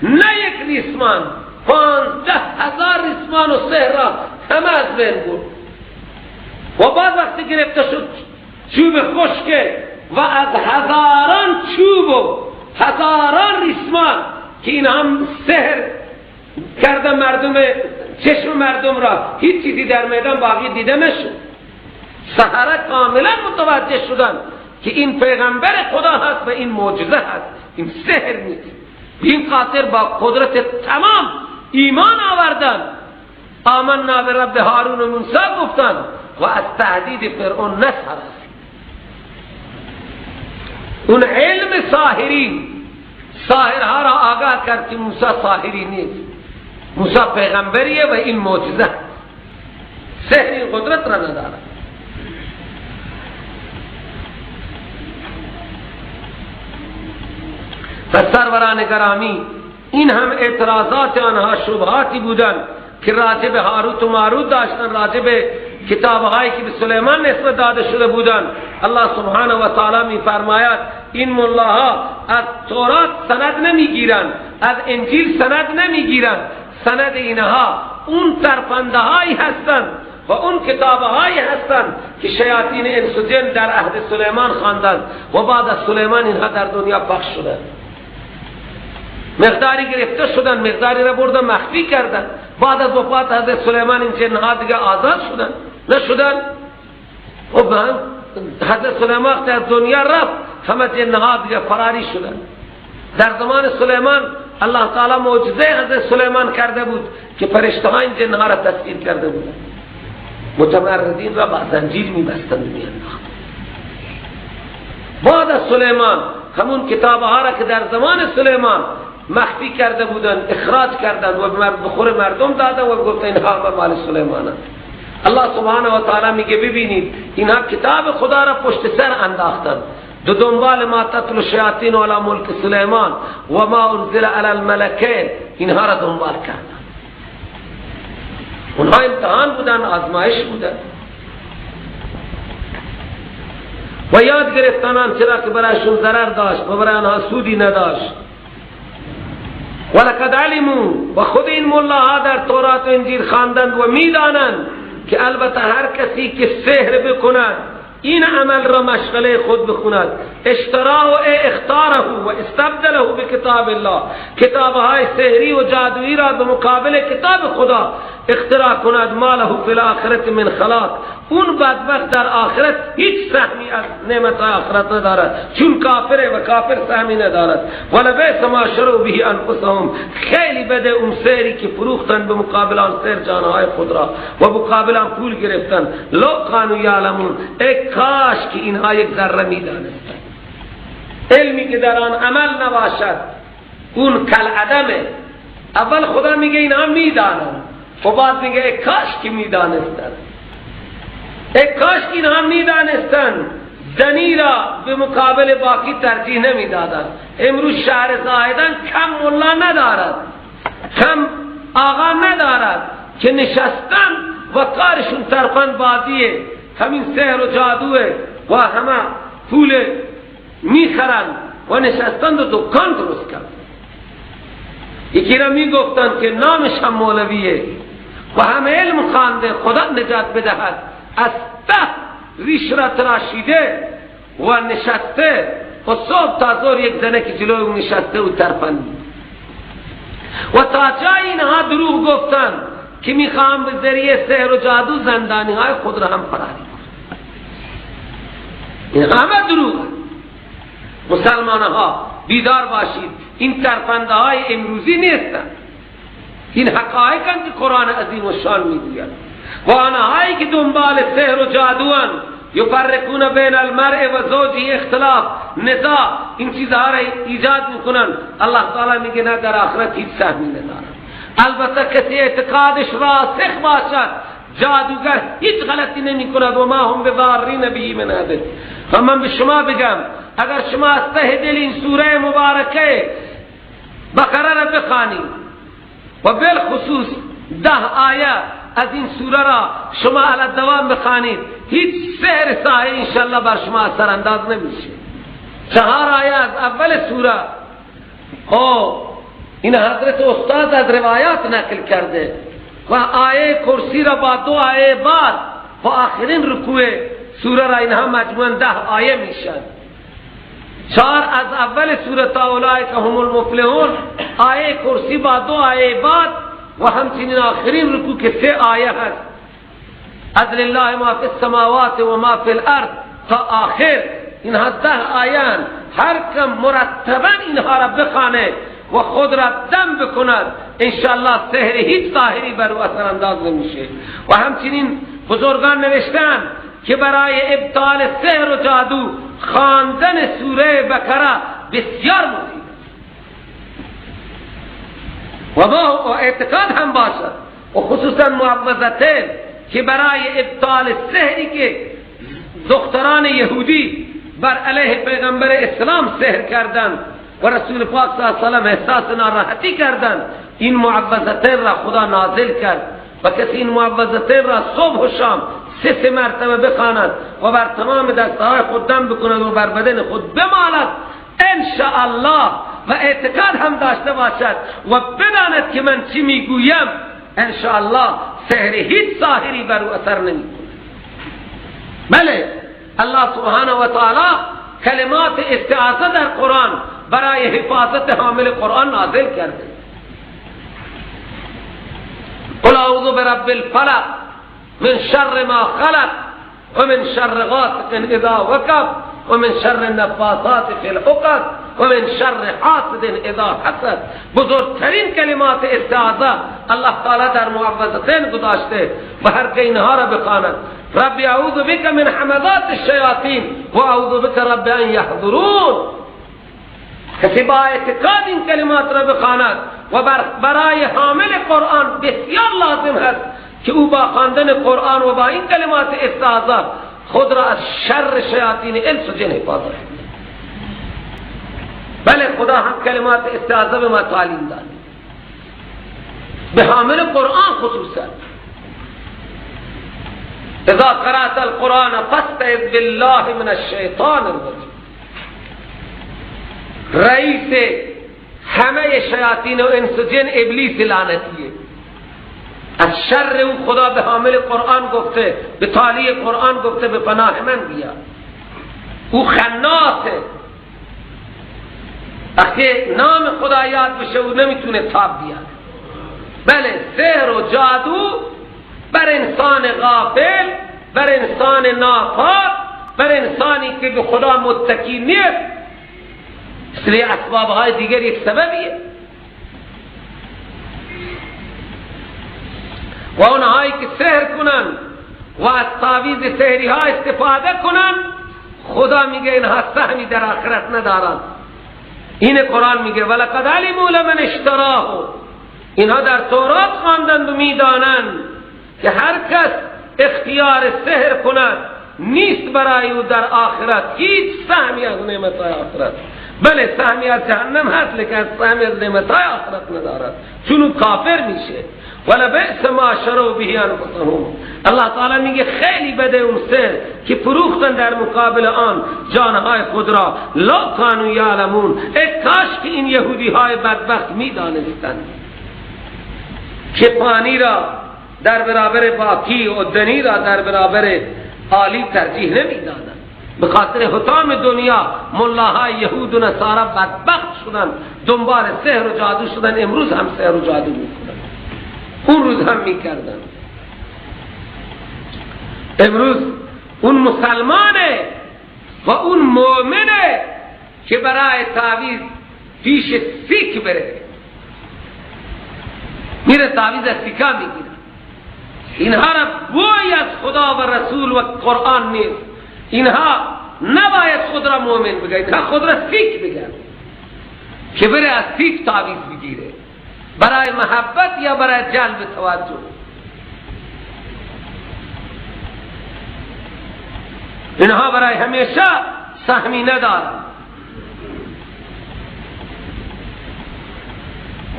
نه یک ریسمان، 15,000 ریسمان و سحر را همه از بین برد. و بعد وقتی گرفته شد چوب خشکه و از هزاران چوب و هزاران ریسمان که این هم سحر کرده مردم، چشم مردم را، هیچ چیزی در میدان باقی دیده نشد. سحره کاملا متوجه شدن که این پیغمبر خدا هست و این معجزه هست، این سحر نیست. این خاطر با قدرت تمام ایمان آوردن، آمنا برب هارون و موسی گفتن و از تهدید فرعون نترسید. اون علم ساحرین، ساحرها را آگاه کرد که موسی ساحری نیست، موسی پیغمبریه و این معجزه، سحر این قدرت را ندارد. و سروران گرامی، این هم اعتراضات آنها شبهاتی بودند که راجع به هاروت و ماروت داشتن، راجع به کتابهایی که به سلیمان نسبت داده شده بودند. الله سبحانه و تعالی می فرماید این ملاها از تورات سند نمیگیرند، از انجیل سند نمیگیرند، سند اینها اون ترفنده هایی هستند و اون کتابهایی هستند که شیاطین انس و جن در عهد سلیمان خواندند و بعد از سلیمان اینها در دنیا پخش شدند. مقداری گرفته شدن، مقداری را بردن مخفی کردن. بعد از وفات حضرت سلیمان این جنها دیگه آزاد شدن نشدن. و حضرت سلیمان وقتی از دنیا رفت همه جنها دیگه فراری شدن. در زمان سلیمان الله تعالی معجزه حضرت سلیمان کرده بود که فرشته ها این جنها را تسخیر کرده بودند. متمردین را با زنجیر می‌بستند می‌انداختند. بعد از سلیمان همون کتابها را که در زمان سلیمان مخفی کرده بودند اخراج کردند و به خور مردم دادند و گفتند اینها مال سلیمان است. الله سبحانه و تعالی میگه ببینید اینها کتاب خدا را پشت سر انداختند، دو دنبال ما تتلو الشیاطین علی ملک سلیمان و ما انزل علی الملکین، اینها را دنبال کردند. اونها امتحان بودند، آزمایش بودند و یاد گرفتن آنچه را که برایشون ضرر داشت و برای آنها سودی نداشت. ولقد علموا، و خود این ملاها در تورات و انجیل خواندند و میدانند که البته هر کسی که سحر بکند، این عمل را مشغله خود بخوند، اشتراه و اختاره و استبدله بکتاب الله، کتابهای سحری و جادویی را به مقابل کتاب خدا اختراع کند، ما له فی الاخرت من خلاق، اون بدبخت در آخرت هیچ سهمی از نعمت آخرت ندارد، چون کافره و کافر سهمی ندارد. ولبئس ما شروا به انفسهم، خیلی بده اون سحری که فروختن به مقابل آن سحر جانهای خود را و مقابل آن پول گرفتن. لو کانوا یعلمون، ای کاش که اینها یک ذره میدانستند. علمی که در آن عمل نباشد اون کل عدمه. اول خدا میگه اینها میدانند و بعد میگه ای کاش که میدانستند، ای کاش که اینها میدانستند. زنی را به مقابل باقی ترجیح نمیدادند. امروز شهر زاهدان کم ملا ندارد، کم آقا ندارد که نشستن و کارشون ترفند بازیه، همین سحر و جادوه و همه پول میخرند و نشستند و دکان درست کردند. یکی را میگفتند که نامش هم مولویه و هم علم خوانده، خدا نجات بدهد، از ته ریش را تراشیده و نشسته و صبح تا ظهر یک زنه که جلوی اون نشسته و ترفند و تا جای اینها دروغ گفتند که میخوام به ذریعه سحر و جادو زندانی های خود را هم فراری کنم. این همه دروغ. مسلمان ها بیدار باشید، این ترفنده های امروزی نیستند، این حقایق که قرآن عظیم و شان میگوید. و آنهایی که دنبال سحر و جادوان، یفرقون بین المرء و زوجه، اختلاف، نزاع، این چیزها را ایجاد میکنن. الله تعالی میگه نه، در آخرت هیچ سهمی ندارن. البته کسی اعتقادش راسخ باشد، جادوگر هیچ غلطی نمی کند. و ما هم بضارین به من احد. و من به شما بگم اگر شما از ته دل این سوره مبارکه بقره را بخوانید و بالخصوص 10 آیه از این سوره را شما علی دوام بخوانید، هیچ سحر ساحر انشاءالله بر شما اثر انداز نمیشه. 4 آیه از اول سوره، این حضرت استاد از روایات نقل کرده و آیه کرسی را با 2 آیه بعد و آخرین رکوع سوره را اینها مجموعاً 10 آیه میشن. 4 از اول سوره تا اولئک هم المفلحون، آیه کرسی با 2 آیه بعد، و همچنین آخرین رکوع که 3 آیه هست، از لله ما فی السماوات و ما فی الارض تا آخر، اینها 10 آیه. هر کم مرتبا اینها را بخوانه و خود را دم بکند، انشاءالله سحر هیچ ظاهری بر او اثر انداز نمیشه. و همچنین بزرگان نوشتن که برای ابطال سحر و جادو خواندن سوره بقره بسیار مفید و با اعتقاد هم باشد، و خصوصا معوذتین که برای ابطال سحری که دختران یهودی بر علیه پیغمبر اسلام سحر کردند و رسول پاک صلی الله علیه و سلم احساس ناراحتی کردند، این معوذتین را خدا نازل کرد و کسی این معوذتین را صبح و شام 3 مرتبه بخواند و بر تمام دستهای خود دم بکند و بر بدن خود بمالد، انشاءالله، و اعتقاد هم داشته باشد و بداند که من چی میگویم، انشاءالله سحر هیچ ساحری بر او اثر نمیکند. بله، الله سبحانه و تعالی کلمات استعاذه در قرآن برای حفاظت حامل قرآن نازل کرده. قل اعوذ برب الفلق من شر ما خلق و من شر غاسق اذا وقب و من شر النفاثات فی العقد و من شر حاسد اذا حسد. بزرگترین کلمات استعاذه الله تعالی در معوذتین گذاشته و هر که اینها را بخواند، رب اعوذ بک من همزات الشیاطین و اعوذ بک رب ان یحضرون. کسی با اعتقاد این کلمات را بخواند و برای حامل قرآن بسیار لازم هست که او با خواندن قرآن و با این کلمات استعاذه خود را از شر شیاطین انس و جن حفاظت کند. بله، خدا هم کلمات استعاذه به ما تعلیم داد، به حامل قرآن خصوصا. اذا قرأت القرآن فاستعذ بالله من الشیطان الرجیم. رئیس همه شیاطین و انس و جن ابلیس لعنتیه. از شر او خدا به حامل قرآن گفته، به تالی قرآن گفته، به پناه من بیا. او خناسه، وقتی نام خدا یاد بشه او نمیتونه تاب بیاد. بله، سحر و جادو بر انسان غافل، بر انسان ناپاک، بر انسانی که به خدا متکی نیست، مثل اسبابهای دیگر یک سببیه. و اونهایی که سحر کنن و از تعویذ سحری ها استفاده کنن، خدا میگه اینها سهمی در آخرت ندارن. این قرآن میگه ولقد علموا لمن اشتراه. اینها در تورات خواندند و میدانند که هر کس اختیار سحر کند نیست برای او در آخرت هیچ سهمی از نعمتهای آخرت. بله، سهمی از جهنم هست، لیکن سهمی از نعمتهای آخرت ندارد، چون او کافر میشه. ولبئس ما شروا به انفسهم. الله تعالی میگه خیلی بده اون سحر که فروختن در مقابل آن جانهای خود را. لو کانوا یعلمون. ای کاش که این یهودی های بدبخت میدانستند که پانی را در برابر باکی و دنی را در برابر عالی ترجیح نمیدادند. به خاطر حطام دنیا ملاهای یهود و نصارا بدبخت شدن، دنبال سحر و جادو شدن. امروز هم سحر و جادو میکنن، اون روز هم میکردن. امروز اون مسلمانه و اون مؤمنه که برای تعویذ پیش سیک بره، میره تعویذ از سیکا میگیره. اینها را بوی از خدا و رسول و قرآن نیست. اینها نباید خود را مؤمن بگن، اینها خود را سیک بگن که بره از سیک تعویذ بگیره برای محبت یا برای جلب توجه. اینها برای همیشه سهمی ندارند.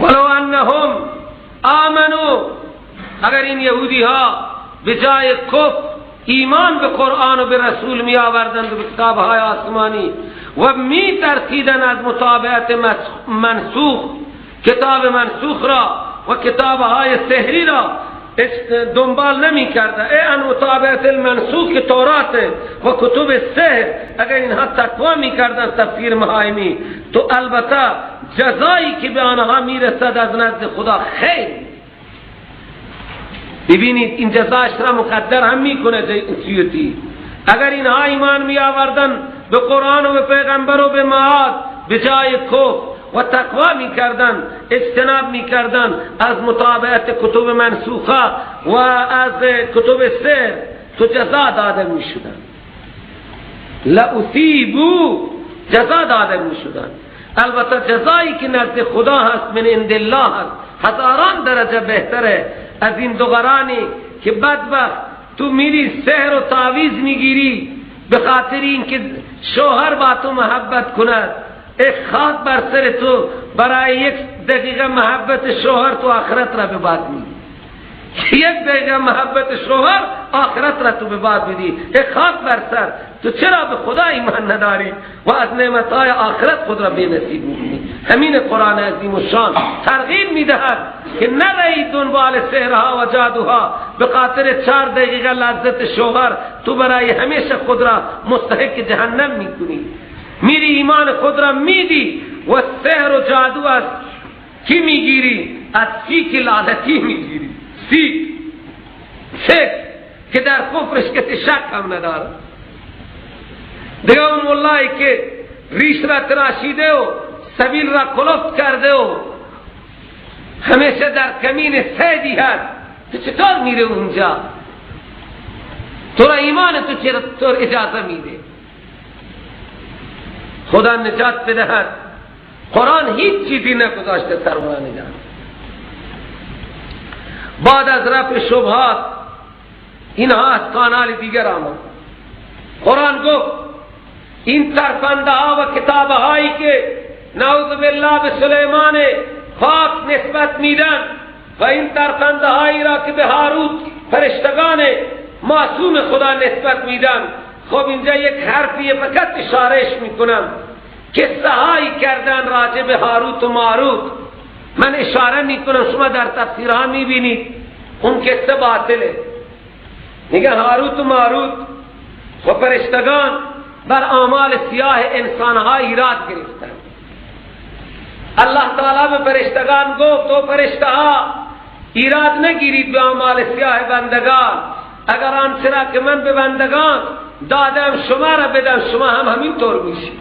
ولو انهم آمنوا، اگر این یهودی ها به جای کفر ایمان به قرآن و به رسول می آوردند و به کتاب های آسمانی و می ترسیدند از متابعت منسوخ، کتاب منسوخ را و کتاب های سحری را، دنبال نمی کرده، ای ان متابعت المنسوخ که تورات و کتب سحر، اگر اینها تقوا می کردن تفسیر مهایمی، تو البته جزایی که به آنها میرسد از نزد خدا خیر. ببینید این جزایش را مقدر هم میکنه سیوطی. اگر اینها ایمان می آوردن به قرآن و به پیغمبر و به معاد، به جای کفر و تقوا میکردن، اجتناب میکردن از متابعت کتب منسوخه و از کتب سحر، تو جزا داده میشدن. لأثیبوا، جزا داده میشدن. البته جزایی که نزد خدا هست، من عند الله هست، هزاران درجه بهتره از این دوغرانی که بدبخت تو میری سحر و تعویذ میگیری به خاطر اینکه شوهر با تو محبت کند. ایک خاک بر سر تو، برای یک دقیقه محبت شوهر تو آخرت را به باد میدی. یک دقیقه محبت شوهر آخرت را تو به باد میدی. ایک خاک بر سر تو، چرا به خدا ایمان نداری و از نعمتهای آخرت خود را بی نصیب میکنی؟ همین قرآن عظیم و شان ترغیب میدهد که نروی دنبال سحرها و جادوها. به خاطر 4 دقیقه لذت شوهر تو برای همیشه خود را مستحق جهنم میکنی. میری ایمان خود را میدی و سحر و جادو از کی میگیری؟ از سیک لعنتی میگیری. سیک سیک که در کفرش کسی شک هم نداره. دیگه اون مولایی که ریش را تراشیده و سبیل را کلفت کرده و همیشه در کمین سیدی هست، تو چطور میره اونجا؟ تو را ایمان تو چطور اجازه میده؟ خدا نجات بدهد. قرآن هیچ چیزی نگذاشته سروران جان. بعد از رفع شبهات اینها از کانال دیگر آمد. قرآن گفت این ترفنده ها و کتاب هایی که نعوذ بالله به سلیمان پاک نسبت میدن و این ترفنده هایی را که به هاروت فرشتگان معصوم خدا نسبت میدن، خب اینجا یک حرفی فقط اشارهش میکنم که قصه کردن راجع به هاروت و ماروت. من اشاره میکنم، شما در تفسیرها میبینید اون قصه باطله. میگه هاروت و ماروت و فرشتگان بر اعمال سیاه انسانها ایراد گرفتن. الله تعالی به فرشتگان گفت تو فرشته ها ایراد نگیرید به اعمال سیاه بندگان، اگر آنچه را که من به بندگان دادم شما را بدم شما هم همین طور میشید.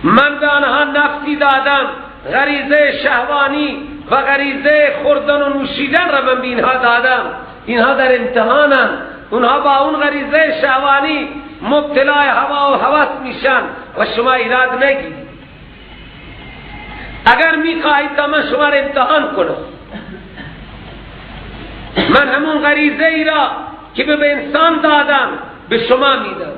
من به آنها نفسی دادم، غریزه شهوانی و غریزه خوردن و نوشیدن را من به اینها دادم، اینها در امتحانند، اونها با اون غریزه شهوانی مبتلای هوا و هوس میشن و شما ایراد نگیرید. اگر میخواهید تا من شما را امتحان کنم، من همون غریزه ای را که به انسان دادم به شما میدم.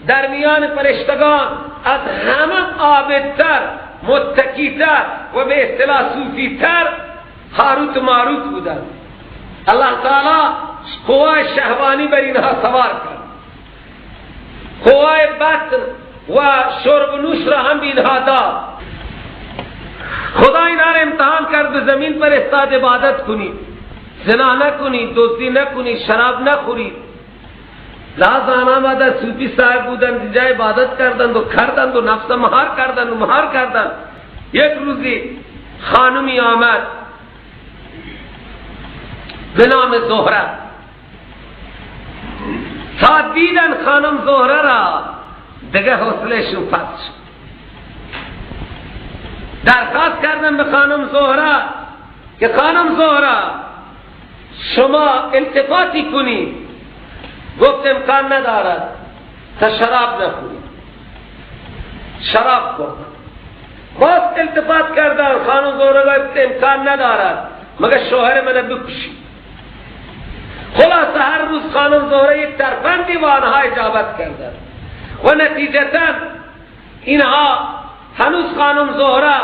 در میان فرشتگان از همه عابدتر، متقی‌تر و به اصطلاح صوفی‌تر هاروت و ماروت بودند. الله تعالی قوای شهوانی بر اینها سوار کرد، قوای بطن و شرب و نوش را هم به اینها داد. خدا اینها را امتحان کرد، به زمین پر استاد عبادت کنید، زنا نکنید، دزدی نکنید، شراب نخورید. لحاظ آمده صوفی صاحب بودند، اینجا عبادت کردند و کردند و نفس مهار کردند و مهار کردند. یک روزی خانمی آمد به نام زهره. تا دیدن خانم زهره را دیگه حوصله‌شون پس شد. درخواست کردن به خانم زهره که خانم زهره شما التفاتی کنید. گفت امکان ندارد تا شراب نخورید. شراب خورد. باز التفات کردن، خانم زهره گفت امکان ندارد مگر شوهر من بکشی. خلاصه هر روز خانم زهره یک ترفندی و آنها اجابت کردن و نتیجتا اینها هنوز خانم زهره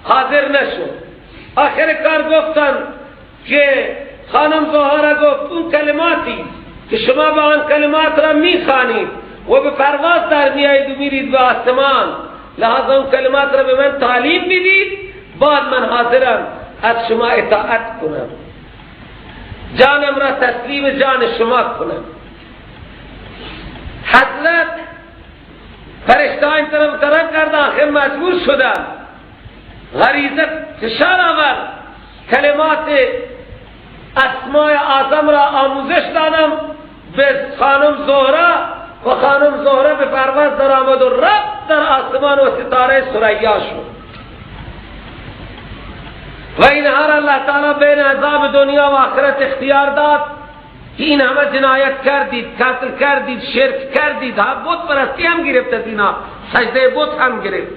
حاضر نشد. آخر کار گفتن که خانم زهره گفت اون کلماتی که شما با آن کلمات را میخوانید و به پرواز در میایید و میرید به آسمان، لحاظا اون کلمات را به من تعلیم میدید، بعد من حاضرم از شما اطاعت کنم. جانم را تسلیم جان شما کنم. حضرت فرشته این طرف طرف کرد، آخر مجبور شدم، غریزه فشار آورد، کلمات اسماء اعظم را آموزش دادم به خانم زهره و خانم زهره به پرواز در آمد و رفت در آسمان و ستاره ثریا شد. و اینها را الله تعالی بین عذاب دنیا و آخرت اختیار داد که این همه جنایت کردید، قتل کردید، شرک کردید، بت پرستی هم گرفت، از اینا سجده بت هم گرفت،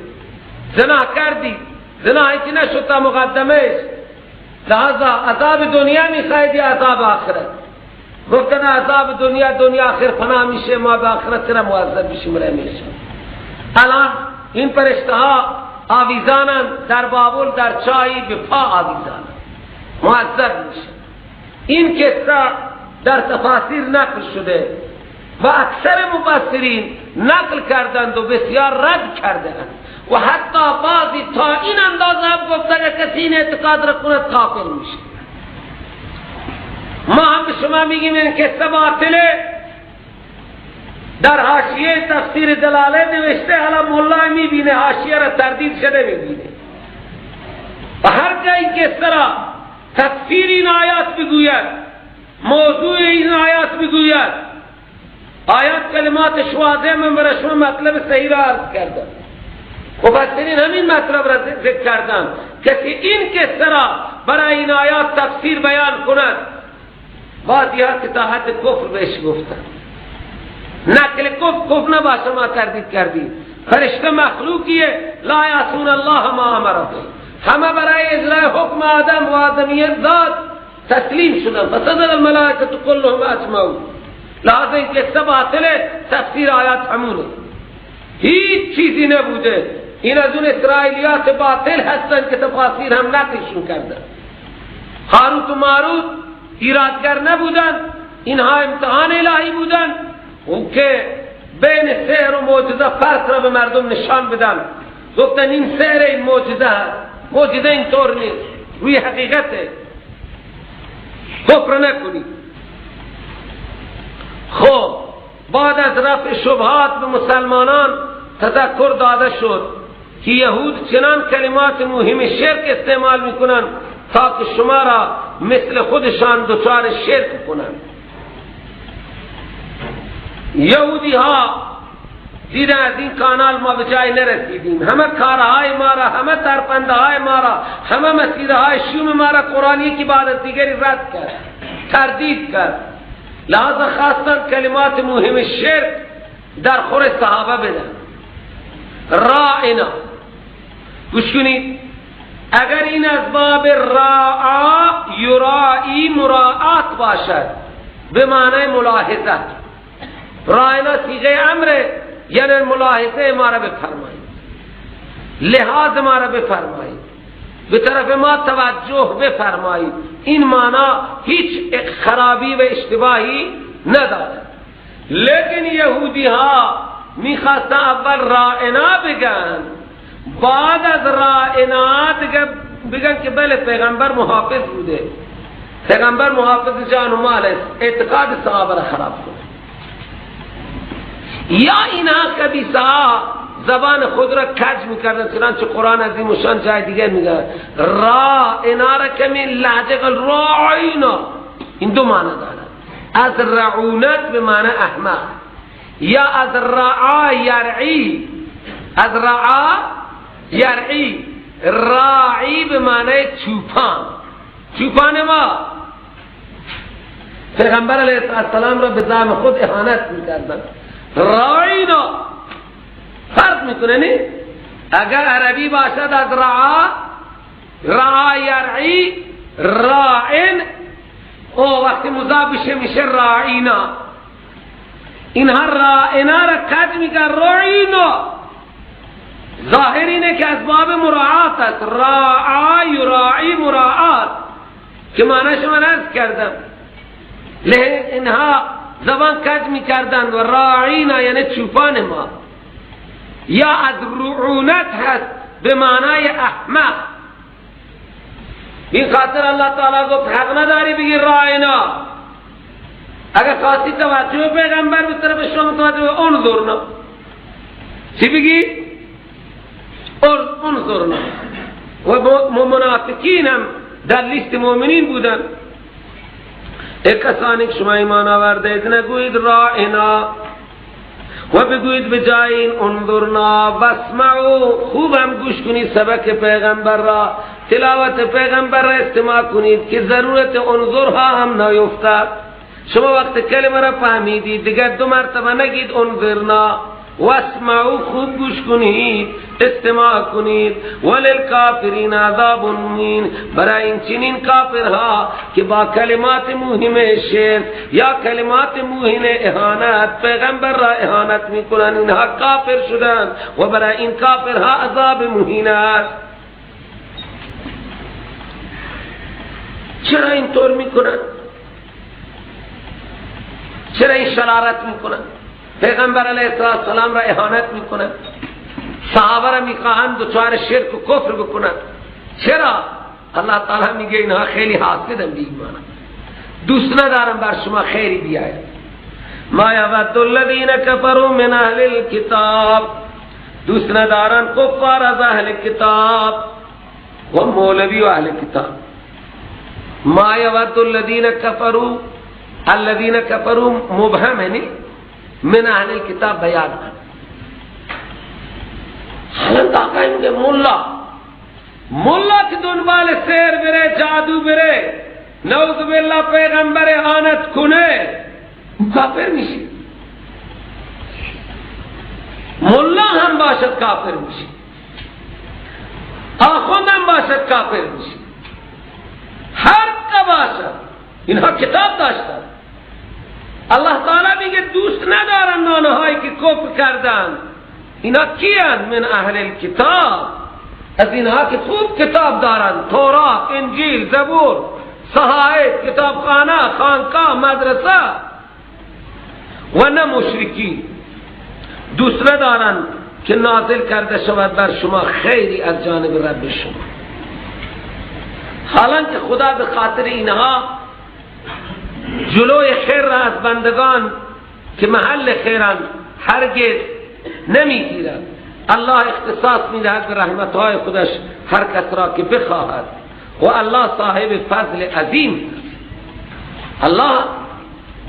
زنا کردید، زنا هیچی نشد تا مقدمه است، لہذا عذاب دنیا میخواید یا عذاب آخرت؟ گفتن عذاب دنیا، دنیا آخر فنا میشه، ما به آخرت چرا معذب میشیم راه میشه. الان این فرشته ها آویزانن در بابل، در چای به پا آویزانن، معذب میشه. این قصه در تفاسیر نقل شده و اکثر مفسرین نقل کردند و بسیار رد کردند و حتی بعضی تا این اندازه هم گفتن که کسی این اعتقاد را کند کافر میشه. ما هم به شما میگیم این قصه باطله، در حاشیه تفسیر دلاله نوشته، حالا مولا میبینه حاشیه را تردید شده میبینه و هر جایی قصه را تفسیر این آیات بگوید، موضوع این آیات بگوید، آیات کلماتش واضح، من برای شما مطلب صحیح را عرض کردم. مفسرین همین مطلب را ذکر کردن، کسی این قصه را برای این آیات تفسیر بیان کند، بعضی ها که تا حد کفر بهش گفتن، نقل کفر کفر نباشه، ما تردید کردیم، فرشته مخلوقیه، لا یعصون الله ما امرهم، همه برای اجرای حکم آدم و آدمیت ذات تسلیم شدن، فسجد الملائکة كلهم اجمعون. لہذا این قصه باطله، تفسیر آیات همونه، هیچ چیزی نبوده، این از اون اسرائیلیات باطل هستن که تفاسیر هم نقلشون کردن. هاروت و ماروت ایرادگر نبودن، اینها امتحان الهی بودن و که بین سحر و معجزه فرق را به مردم نشان بدن. گفتن این سحر، این معجزه هست، معجزه اینطور نیست، روی حقیقته، کفر نکنید. خب بعد از رفع شبهات به مسلمانان تذکر داده شد که یهود چنان کلمات مهم شرک استعمال میکنن تا که شما را مثل خودشان دچار شرک کنند. یهودی ها دیدن از این کانال ما به جای نرسیدیم، همه کارهای ما را، همه ترفنده های ما را، همه مسیرهای شوم ما را قرآن یکی بعد از دیگری رد کرد، تردید کرد. لہذا خواستن کلمات مهم شرک در خور صحابه بدن. رائنا، گوش کنید، اگر این از باب راعا یرائی مراعات باشد به معنی ملاحظه، رائنا صیغه امره، یعنی ملاحظه ما را بفرمایید، لحاظ ما را بفرمایید، به طرف ما توجه بفرمایید، این معنی هیچ خرابی و اشتباهی ندارد. لیکن یهودی ها میخواستن اول رائنا بگن، بعد از رائنا بگن که بله پیغمبر محافظ بوده، پیغمبر محافظ جان و مال است، اعتقاد صحابه را خراب کنه. یا اینها خبیثه ها زبان خود را کج میکردن، چنانچه قرآن عظیم و شان جای دیگر میگه رائنا را کمی لهجه قل رائنا، این دو معنی دارد، از رعونت به معنی احمق، یا از رعا یرعی، از رعا یرعی، راعی به معنی چوپان، چوپان ما. پیغمبر علیه السلام را به زعم خود اهانت میکردن، راعینا فرق میکنه نی؟ اگر عربی باشد از رعا، رعا یرعی، راعن، او وقتی مضاف بشه میشه راعینا. اینها راعینا را کج میکن، راعینا، ظاهر اینه که از باب مراعات است، راعا یراعی مراعات که معنیش من عرض کردم. اینها زبان کج میکردند و راعینا یعنی چوپان ما، یا از رعونت هست به معنای احمق. این خاطر الله تعالی گفت حق نداری بگی راینا. اگر خواستی توجه پیغمبر به طرف شما متوجه انظرنا، چی بگی؟ انظرنا. و منافقین هم در لیست مؤمنین بودن. ای کسانی که شما ایمان آورده اید نگویید رائنا و بگویید به جای این انظرنا واسمعوا. خوب هم گوش کنید سبک پیغمبر را، تلاوت پیغمبر را استماع کنید که ضرورت انظرها هم نیفتد. شما وقت کلمه را فهمیدید دیگر دو مرتبه نگید انظرنا، واسمعوا خوب گوش کنید، استماع کنید. وللکافرین عذاب مهین، برای این چنین کافرها که با کلمات موهیم شرک یا کلمات موهین اهانت پیغمبر را اهانت میکنند، اینها کافر شدند و برای این کافرها عذاب مهین است. چرا اینطور میکنند؟ چرا این شرارت میکنند؟ پیغمبر علیه السلام را اهانت میکنند، صحابه را میخواهند دچار شرک و کفر بکنند. چرا؟ الله تعالی میگه اینها خیلی حاسدن، بی ایمانن، دوست ندارم بر شما خیری بیاید. ما یود الذین کفروا من اهل الکتاب، دوست ندارن کفار از اهل کتاب و مولوی و اهل کتاب. ما یود الذین کفروا، الذین کفروا مبهم ہے، نہیں من اهل الكتاب بیان کر. حالا آقای میگه ملا، ملا که دنبال سیر بره، جادو بره، نعوذ بالله پیغمبر اهانت کنه، او کافر میشه. ملا هم باشد کافر میشه، آخوند هم باشد کافر میشه، هر کا باشد. اینها کتاب داشتن. الله تعالی میگه دوست ندارن آنهایی که کفر کردن. اینا کیان؟ من اهل الکتاب، از اینها که خوب کتاب دارن، تورات، انجیل، زبور، صحائف، کتابخانه، خانقاه، مدرسه. و نه مشرکی، دوست ندارن که نازل کرده شود بر شما خیری از جانب رب شما. حالا که خدا به خاطر اینها جلوی خیر را از بندگان که محل خیران هرگز نمیگیرد، الله اختصاص میدهد به رحمتهای خودش هر کس را که بخواهد، و الله صاحب فضل عظیم. الله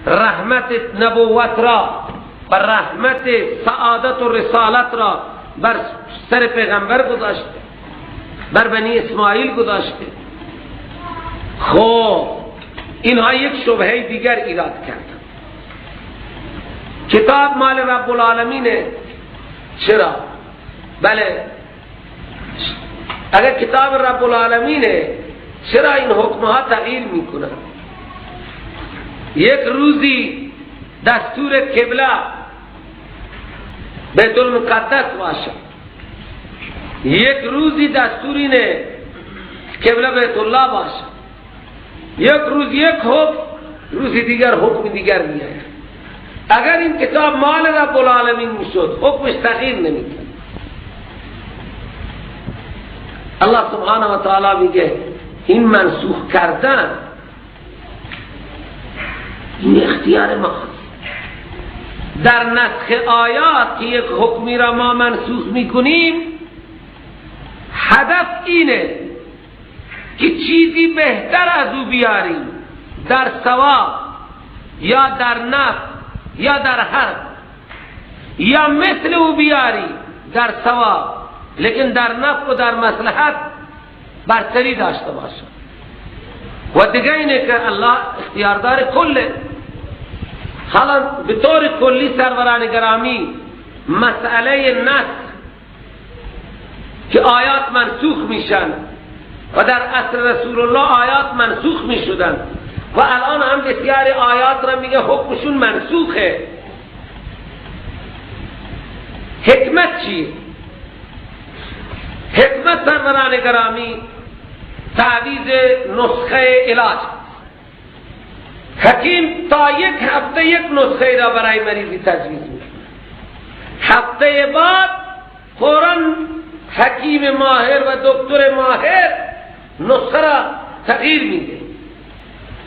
رحمت نبوت را و رحمت سعادت و رسالت را بر سر پیغمبر گذاشته، بر بنی اسماعیل گذاشته. خب اینها یک شبهه دیگر ایراد کردن. کتاب مال رب العالمینه، چرا؟ بله اگر کتاب رب العالمینه چرا این حکمها تغییر میکنن؟ یک روزی دستور قبله بیت المقدس باشه، یک روزی دستور اینه قبله بیت الله باشه، یک روز یک حکم، روزی دیگر حکم دیگر میآید. اگر این کتاب مال رب العالمین میشد حکمش تغییر نمیکرد. الله سبحانه و تعالی میگه این منسوخ کردن این اختیار ماست. در نسخ آیات که یک حکمی را ما منسوخ میکنیم، هدف اینه که چیزی بهتر از او بیاریم در ثواب یا در نفع یا در حق، یا مثل او بیاری در ثواب لیکن در نفع و در مصلحت برتری داشته باشد. و دیگه اینه که الله اختیاردار کله. حالا به طور کلی سروران گرامی مسئله نسخ که آیات منسوخ میشن و در عصر رسول الله آیات منسوخ میشدن و الان هم بسیار آیات را میگه حکمشون منسوخه. حکمت چیه؟ حکمت سروران گرامی تعویض نسخه علاج. حکیم تا یک هفته یک نسخه را برای مریضی تجویز میکنه، هفته بعد فوراً حکیم ماهر و دکتر ماهر نسخه را تغییر میده.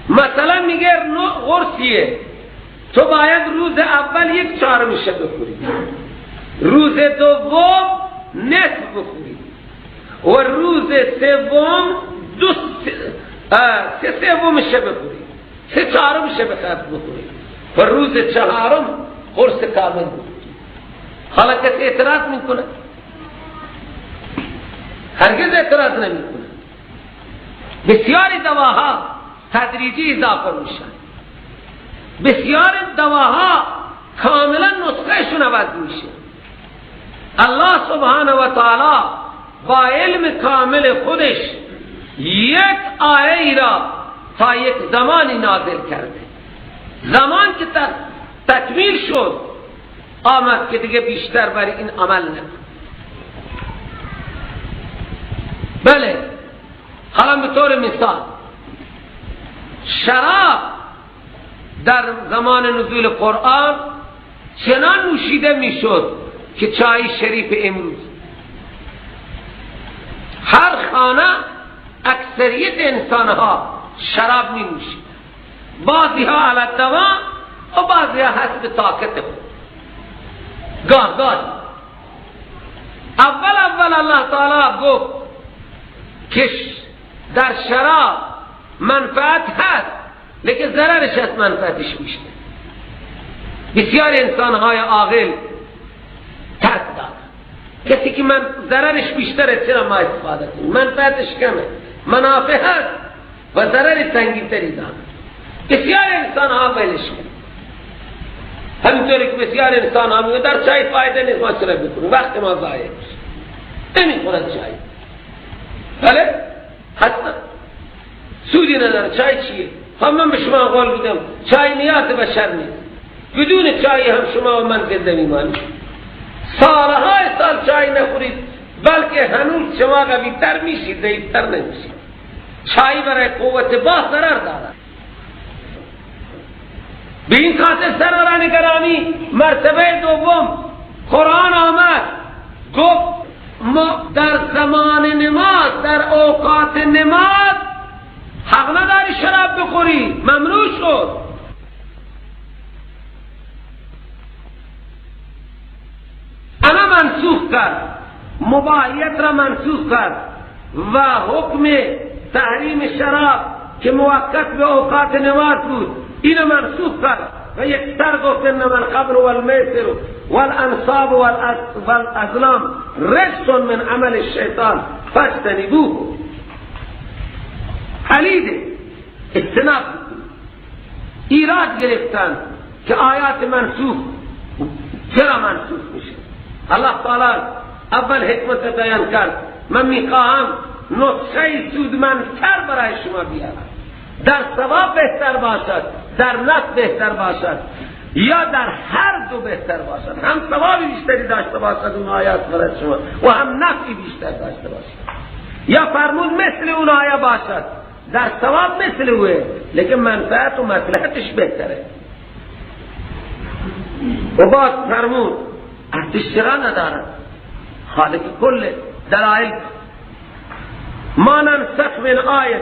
مثلا میگه قرصیه، تو باید روز اول 1/4 بخوری، روز دوم نصف بخوری و روز سوم 3/3 بخوری، 3/4 بخوری و روز چهارم قرص کامل بخوری. حالا کسی اعتراض میکنه؟ هرگز اعتراض نمیکنه. بسیاری دواها تدریجی اضافه میشن، بسیار دواها کاملا نسخهشون عوض میشه. الله سبحانه و تعالی با علم کامل خودش یک آیه ای را تا یک زمانی نازل کرده. زمان که تکمیل شد آمد که دیگه بیشتر برای این عمل نکن. بله، حالا به طور مثال شراب در زمان نزول قرآن چنان نوشیده میشد که چای شریف امروز هر خانه اکثریت انسانها شراب می نوشید، بعضی ها علی الدوام و بعضی ها حسب طاقت خود، گاه گاه. اول الله تعالی گفت که در شراب منفعت هست، لیکن ضررش از منفعتش بیشتر. بسیار انسانهای عاقل ترک داد. کسی که من ضررش بیشتره چرا ما استفاده کنیم؟ منفعتش کمه، منافع هست و ضرر سنگین‌تری دارد. بسیار انسان ها ولش کن. همینطوری که بسیار انسان ها میگه در چای فایده نیست، ما چرا بکنیم؟ وقت ما ضایع میشه، نمیخورد چای. بله حتما سودی نداره. چای چیه؟ هم من به شما قول میدم چای نیاز بشر نیست. بدون چای هم شما و من زنده میمانید. سالهای سال چای نخورید بلکه هنوز شما قوی‌تر میشید، ضعیف‌تر نمیشید. چای برای قوت باز ضرر دارد. به این خاطر سروران گرامی مرتبه دوم قرآن آمد گفت ما در زمان نماز، در اوقات نماز حق نداری شراب بخوری، ممنوع شد. انا منسوخ کرد، مباحیت را منسوخ کرد و حکم تحریم شراب که موقت به اوقات نماز بود اینو منسوخ کرد و یک سر گفت انما الخمر والمیسر والانصاب والازلام رجس من عمل الشیطان فاجتنبوه. پلیده، اجتناب. ایراد گرفتن که آیات منسوخ چرا منسوخ میشه؟ الله تعالی اول حکمت بیان کرد، من میخواهم نسخه سودمندتر برای شما بیارم، در ثواب بهتر باشد، در نفع بهتر باشد، یا در هر دو بهتر باشد، هم ثواب بیشتری داشته باشد اون آیات برای شما و هم نفعی بیشتر داشته باشد. یا فرمود مثل اون آیه باشد، در ثواب مثل اوه لیکن منفعت و مصلحتش بهتره. و بعد فرمود ارزش چرا ندارد؟ خالق کل دلائل ما ننسخ من آیت،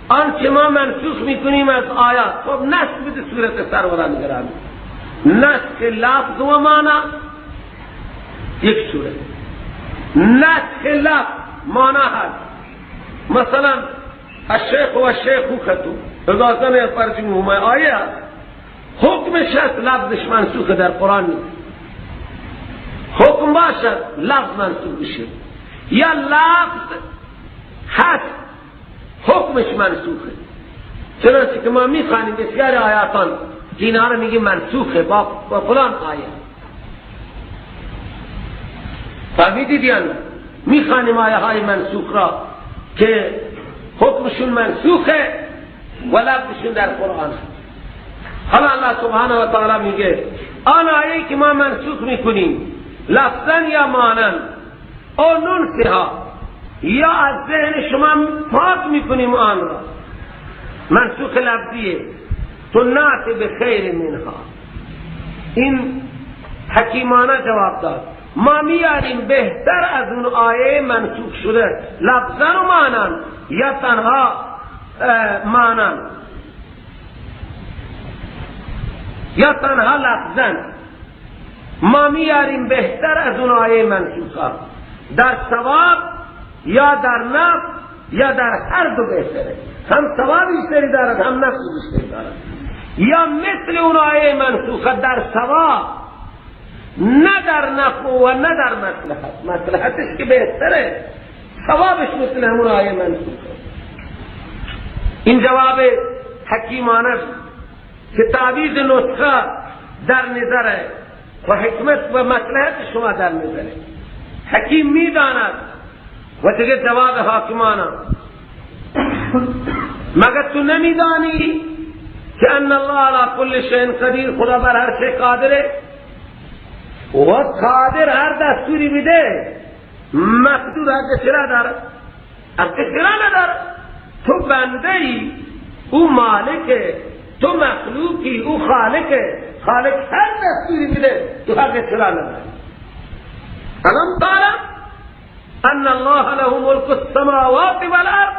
آنچه ما منسوخ میکنیم از آیات. خب نسخ بده صورت سروران گرامی، نسخ لفظ و معنا یک صورت، نسخ لفظ معنا هست. مثلا الشیخ و الشیخوخة اذا زنیا فرجمهما، آیه هست حکمش هست، لفظش منسوخ در قرآن نیست. حکم باشد لفظ منسوخ بشه، یا لفظ هست حکمش منسوخه. چنانچه که ما میخوانیم بسیار آیاتان که اینها رو میگیم منسوخه با فلان آیه. فهمیدید یا نه؟ میخوانیم آیه های منسوخ را که حکمشون منسوخه و لفظشون در قرآن. حالا الله سبحانه و تعالی میگه آن آیه که ما منسوخ میکنیم لفظا یا معنی او ننسها، یا از ذهن شما پاک میکنیم آن را، منسوخ لفظیه، تو نات به خیر منها. این حکیمانه جواب داد، ما میاریم بهتر از اون آیه منسوخ شده لفظا و معنی، یا تنها معنا یا تنها لفظا، ما میاریم بهتر از اون آیه منسوخه در ثواب یا در نفع یا در هر دو بهتره، هم ثواب بیشتری دارد هم نفع بیشتری دارد. یا مثل اون آیه منسوخه در ثواب، نه در نفع و نه در مصلحت، مصلحتش که بهتره، ثوابش مثل همون آیه منسوخه. این جواب حکیمانه که تعویض نسخه در نظره و حکمت و مصلحت شما در نظره، حکیم میداند. و دیگه جواب حاکمانه، مگر تو نمیدانی که ان الله علی کل شیء قدیر، خدا بر هر شیء قادره و قادر هر دستوری بده، مقدور حق چرا داره؟ حق چرا نداره؟ تو بنده ای، او مالکه، تو مخلوقی، او خالقه، خالق هر دستوری میده، تو حق چرا نداری؟ الم تعلم ان الله له ملک السماوات والارض،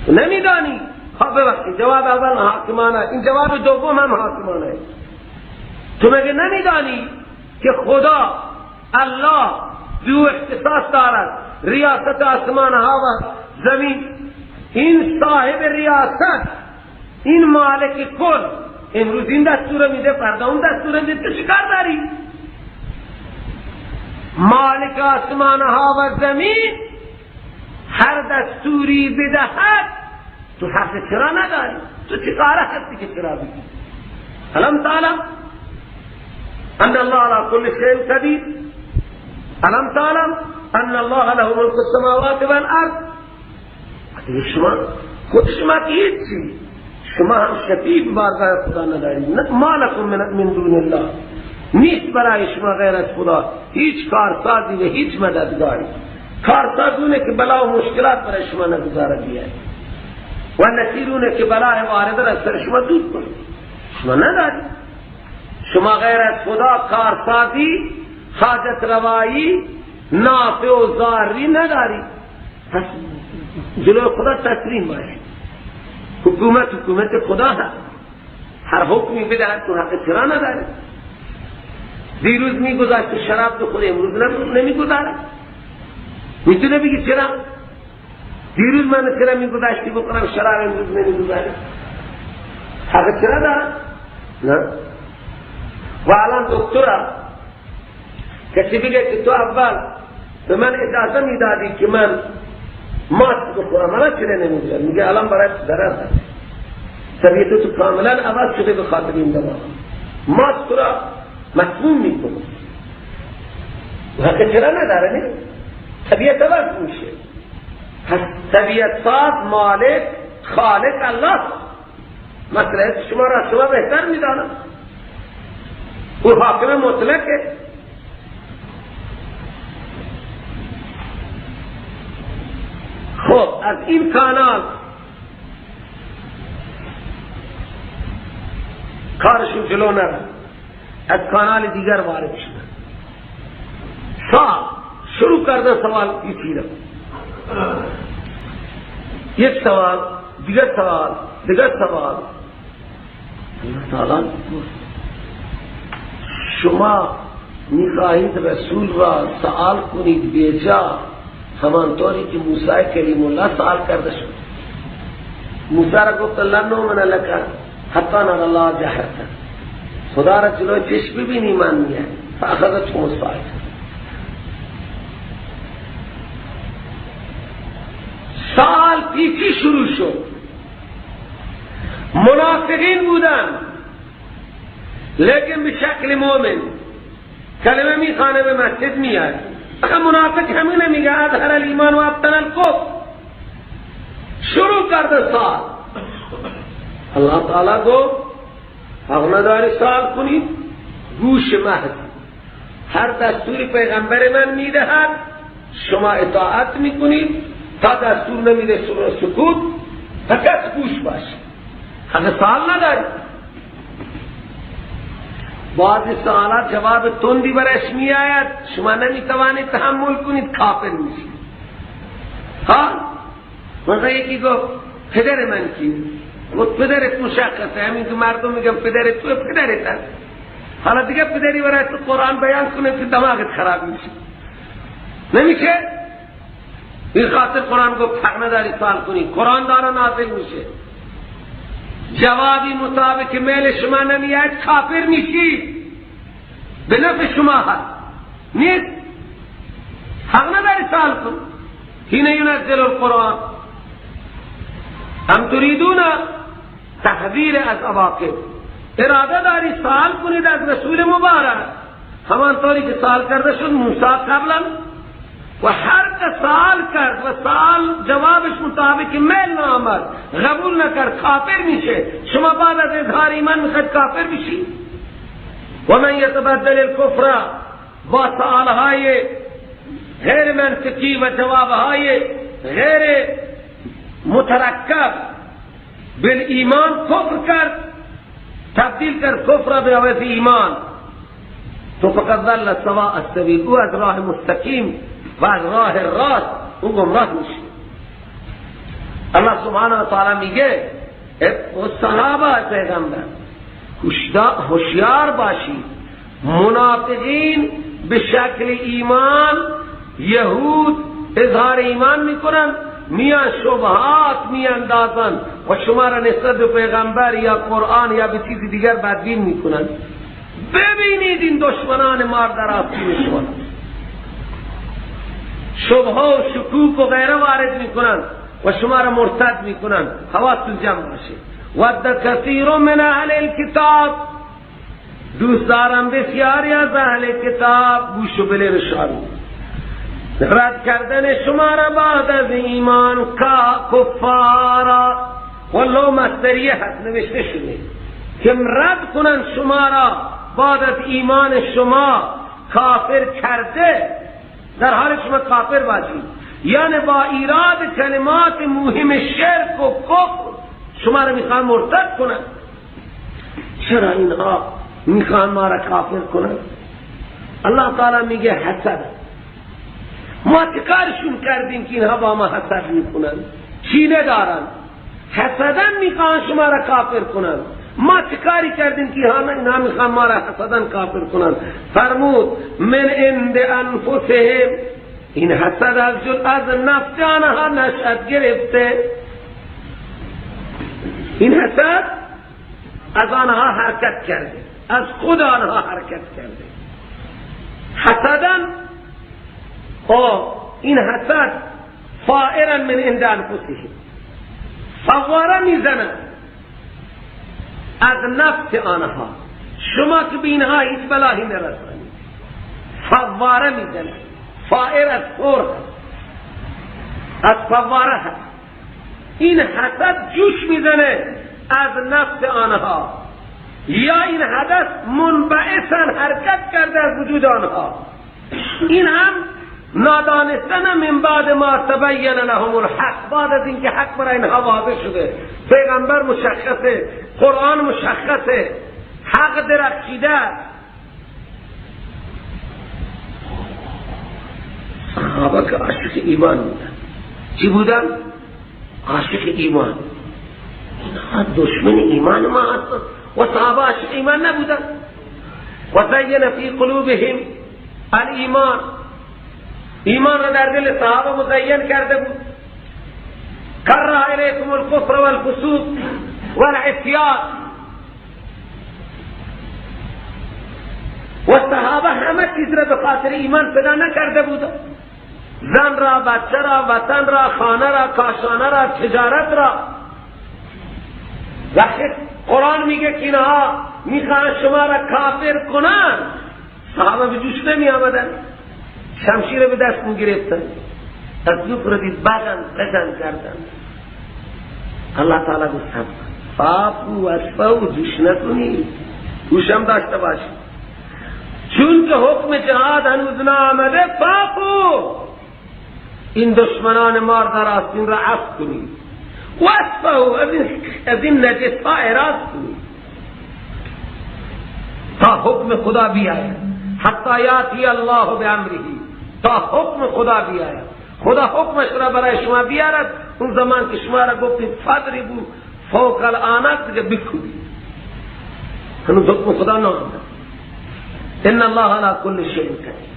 نمیدانی؟ ها ببخشید، جواب اول حاکمانه، این جواب دوم هم حاکمانه. تو مگه نمیدانی که خدا الله دو اختصاص دارد، ریاست آسمان ها و زمین، این صاحب ریاست، این مالک کل، امروز این دستور میده فردا اون دستور میده، تو چیکار داری؟ مالک آسمان ها و زمین هر دستوری بدهد تو حق چرا نداری؟ تو چیکار هستی که چرا بگی؟ الم تعلم ان الله علی کل شیء قدیر، الم تعلم ان الله له ملک السماوات والارض. شما خود شما که هیچی، شما هم شفیع بارگاه خدا ندارید، ما لکم من دون الله، نیست برای شما غیر از خدا هیچ کارسازی و هیچ مددگاری. کارساز اونه که بلا و مشکلات برای شما نگذاره بیاید و نصیر اونه که بلای وارده را سر شما دور کنه، شما ندارید. شما غیر از خدا کارسازی، حاجت روایی، نافع و ضاری ندارید. پس جلوی خدا تسلیم باشید. حکومت حکومت خدا هست، هر حکمی بدهد تو حق چرا نداری؟ دیروز میگذاشت شراب بخوری، امروز نمیگذاره. میتونه بگی چرا؟ دیروز من چرا میگذاشتی بخورم شراب، امروز نمیگذاره؟ حق چرا داره؟ نه. و الان دکترا کسی بگه که تو اول به من اجازه میدادی که من ماست بخورم، الان چرا نمیگذارم؟ میگه الان برای ضرر داره، طبیعت تو کاملا عوض شده به خاطر این دوا، ماست را مسموم میکنه. حق چرا نداره؟ نه، طبیعت عوض میشه. پس طبیعت ساز، مالک، خالق الله، مصلحت شما را شما بهتر میدانم، او حاکم مطلقه. خب از این کانال کارشون جلو نرد، از کانال دیگر وارد شدن. سوال شروع کردن، سوال پیچیدن، یک سوال، دیگر سوال، دیگر سوال. اللہ تعالی گفت شما میخواهید رسول را سوال کنید بیجا، همانطوری که موسی کریم الله سوال کرده شد. موسی را گفت الله نؤمن لک حتی نرى الله جهرة، خدا را جلوی چشم ببینی ایمان میاد. فاخذتهم الصاعقه. سوال پیچی شروع شد. منافقین بودن لیکن به شکل مؤمن، کلمه میخوانه به مسجد میاد. منافق همینه میگه اظهر الایمان و ابطن الکفر. شروع کرده سوال. الله تعالی گفت حق نداری سوال کنید، گوش محض، هر دستوری پیغمبر من میدهد شما اطاعت میکنید، تا دستور نمیده سکوت، فقط گوش باشید، حق سوال نداری. بعضی سوالات جواب تندی برش می آید، شما نمیتوانید تحمل کنید، کافر میشید. ها مثلا یکی گفت پدر من کی؟ گفت پدرت مشخصه، همین که مردم میگن پدرت تو پدرت هست. حالا دیگه پدری برای تو قرآن بیان کنه که دماغت خراب میشه، نمیشه؟ این خاطر قرآن گفت حق نداری سوال کنی، قرآن داره نازل میشه. جوابی مطابق میل شما نمیاد کافر میشی، به نفع شما هست نیست، حق نداری سوال کن. حین ینزل القرآن ام تریدون تحذیر از عواقب، اراده داری سوال کنید از رسول مبارک همانطوری که سوال کرده شد موسی قبلا، و هر که سوال کرد و سوال جوابش مطابق میل نآمد، قبول نکرد، کافر میشه. شما بعد از اظهار ایمان میخواید کافر بشی؟ و من یتبدل الکفر، با سوالهای غیر منطقی و جوابهای غیر مترکب بالایمان کفر کرد، تبدیل کرد کفر به عوض ایمان، تو فقط ضل سواء السبیل، او از راه مستقیم و از راه راست او گمراه میشه. الله سبحانه و تعالی میگه صحابه پیغمبر هوشیار باشید، منافقین به شکل ایمان، یهود اظهار ایمان میکنن، میان شبهات میاندازن و شما را نسبت به پیغمبر یا قرآن یا به چیز دیگر بدبین میکنن. ببینید این دشمنان ما در آستین شما شبهه و شکوک و غیره وارد میکنن و شما را مرتد میکنن. حواستون جمع باشه. ود کثیر من اهل الکتاب، دوست دارم بسیاری از اهل کتاب، گوش و بله رشارو رد کردن شما را بعد از ایمان کفارا، والله مصدریه هست نوشته شده که رد کنن شما را بعد از ایمان شما کافر کرده، در حال شما کافر باشید، یعنی با ایراد کلمات مهم شرک و کفر شما را میخوان مرتد کنن. چرا اینها میخوان ما را کافر کنن؟ الله تعالی میگه حسد. ما تکارشون کردیم که اینها با ما حسد میکنن، چینه دارن، حسدن میخوان شما را کافر کنن. ما چکاری کردیم که اینها میخوان ما را حسدن کافر کنن؟ فرمود من عند انفسهم، این حسد از نفس آنها نشأت گرفته، این حسد از آنها حرکت کرده، از خود آنها حرکت کرده. حسدن، این حسد فائرا من عند انفسهم، فواره میزنن از نفس آنها، شما که به اینها هیچ بلاهی نرسانید. فواره میزنن، فائر از فور هست، از فواره هست. این حسد جوش میزنه از نفس آنها، یا این حدث منبعثا حرکت کرده از وجود آنها. این هم نادانستن من بعد ما تبین لهم الحق، بعد از اینکه حق برای اینها واضح شده، پیغمبر مشخصه، قرآن مشخصه، حق درخشیده. صحابه که عاشق ایمان بودن، چی بودن؟ عاشق ایمان. اینها دشمن ایمان ما هستند و صحابه عاشق ایمان نبودن. و زین فی قلوبهم الایمان، ایمان را در دل صحابه مزین کرده بود. کره الیکم الکفر والفسوق والعصیان. و صحابه همه چیز را به خاطر ایمان فدا نکرده بودند، زن را، بچه را، وطن را، خانه را، کاشانه را، تجارت را. وقتی قرآن میگه که اینها میخوان شما را کافر کنن، صحابه به جوش نمی آمدن، شمشیر به دست میگرفتن، از دور دید بدن بدن کردن. الله تعالی گفت فاقو اسفو، جوش نکنی، گوشم داشته باشی، چون که حکم جهاد هنوز نآمده. فاقو، این دشمنان ما در آستین را عفو کنید، واسفو، از این نجس ها اعراض کنید تا حکم خدا بیاید. حتی یاتی الله بامره، تا حکم خدا بیاید. خدا حکمش را برای شما بیارد، اون زمان که شما را گفتید فضربوا فوق الاعناق دیگه بکوبید. هنوز حکم خدا نآمد. ان الله علی کل شیء قدیر.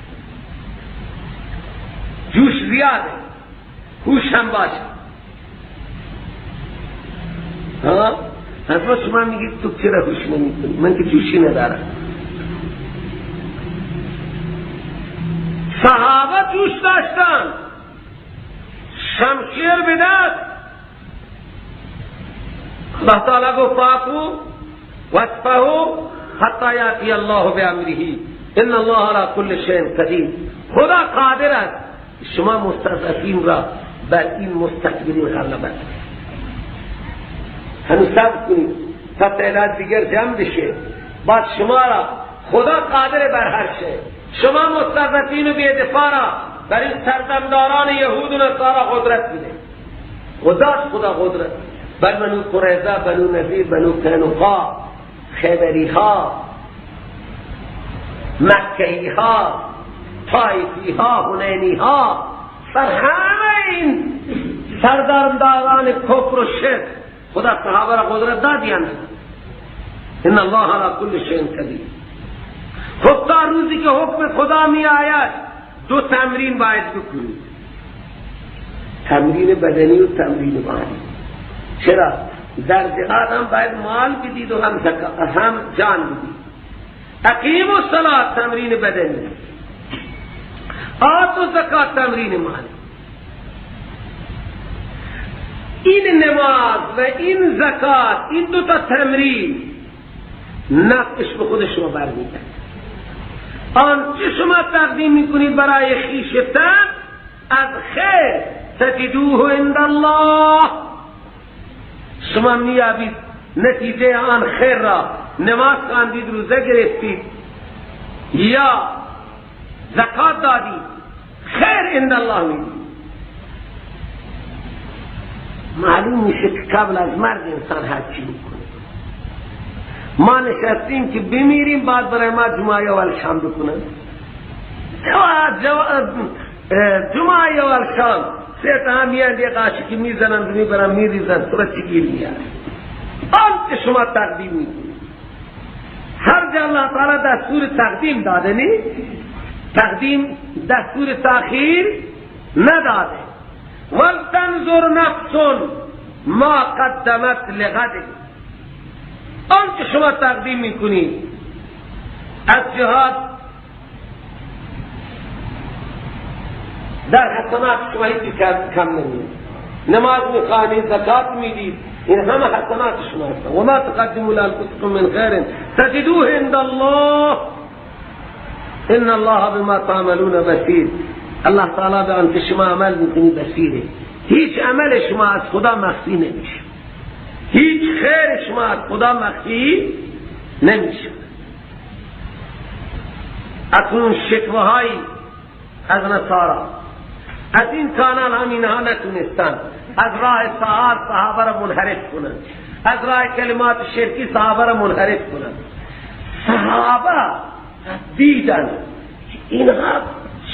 جوش زیاده، هوش هم باشه. ها حتما شما میگید تو چرا هوش نمیکنی؟ من که جوشی ندارم. صحابه جوش داشتن، شمشیر به دست. الله تعالی گفت فاعفوا واصفحوا حتی یاتی الله بامره ان الله علی کل شیء قدیر. خدا قادر است شما مستضعفین را بر این مستکبرین غلبه. هنوز صبر کنید تا تعداد دیگر جمع بشه، بعد شما را خدا قادر بر هر شی. شما مستضعفین و بی‌دفاع را بر این سردمداران یهود و نصارا قدرت میده. خدا قدرت بر بنو قریظه، بنو نضیر، بنو قینقاع، خیبری ها، مکهی ها، طائفی ها، حنینی ها، بر همه این سردمداران کفر و شرک خدا صحابه را قدرت داد یا نه؟ ان الله علی کل شیء قدیر. خب تا روزی که حکم خدا می آید دو تمرین باید بکنید، تمرین بدنی و تمرین مالی. چرا؟ در جهاد هم باید مال بدید و هم جان بدید. اقیم الصلاة تمرین بدنی، آتوا الزکات تمرین مالی. این نماز و این زکات، این دو تا تمرین نفعش به خود شما برمی‌گرده. آنچه شما تقدیم میکنید برای خویشتن از خیر تجدوه عند الله، شما میابید نتیجه آن خیر را. نماز خواندید، روزه گرفتید یا زکات دادید، خیر عند الله میدید. معلوم میشه که قبل از مرگ انسان هر چی میکنه. ما نشستیم که بمیریم، بعد برای ما جمعه اول شام بکنن. جمعه اول شام سه تا میان یه قاشقی میزنن میبرن میریزن، تو چی گیر میاد؟ آن که شما تقدیم میکنید. هر جا الله تعالی دستور تقدیم داده، نی تقدیم دستور تاخیر نداده. ولتنظر نفس ما قدمت لغد. آن که شما تقدیم میکنید از جهاد در حسنات شما هیچی کم نمید. نماز میخوانید، زکات میدید، این همه حسنات شما هستند. و ما تقدموا لانفسکم من خیر تجدوه عند الله ان الله بما تعملون بصیر. الله تعالی به آنکه شما عمل میکنید بصیره. هیچ عمل شما از خدا مخفی نمیشه، هیچ خیر شما از خدا مخفی نمیشه. اکنون شکوه هایی از نصارا، از این کانال هم اینها نتونستن از راه سعاد صحابه را منحرف کنند، از راه کلمات شرکی صحابه را منحرف کنند. صحابه دیدن اینها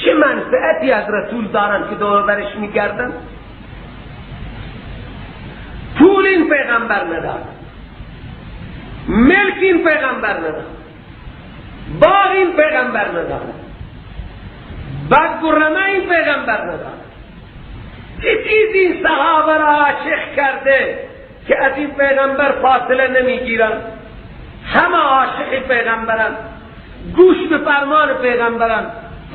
چه منفعتی از رسول دارن که دور برش میگردن. پول این پیغمبر ندارد، ملک این پیغمبر ندارد، باغ این پیغمبر ندارد، بدگرمه این پیغمبر ندارد. چه چیزی این صحابه را عاشق کرده که از این پیغمبر فاصله نمیگیرن؟ همه عاشق پیغمبرن، گوش به فرمان پیغمبرن.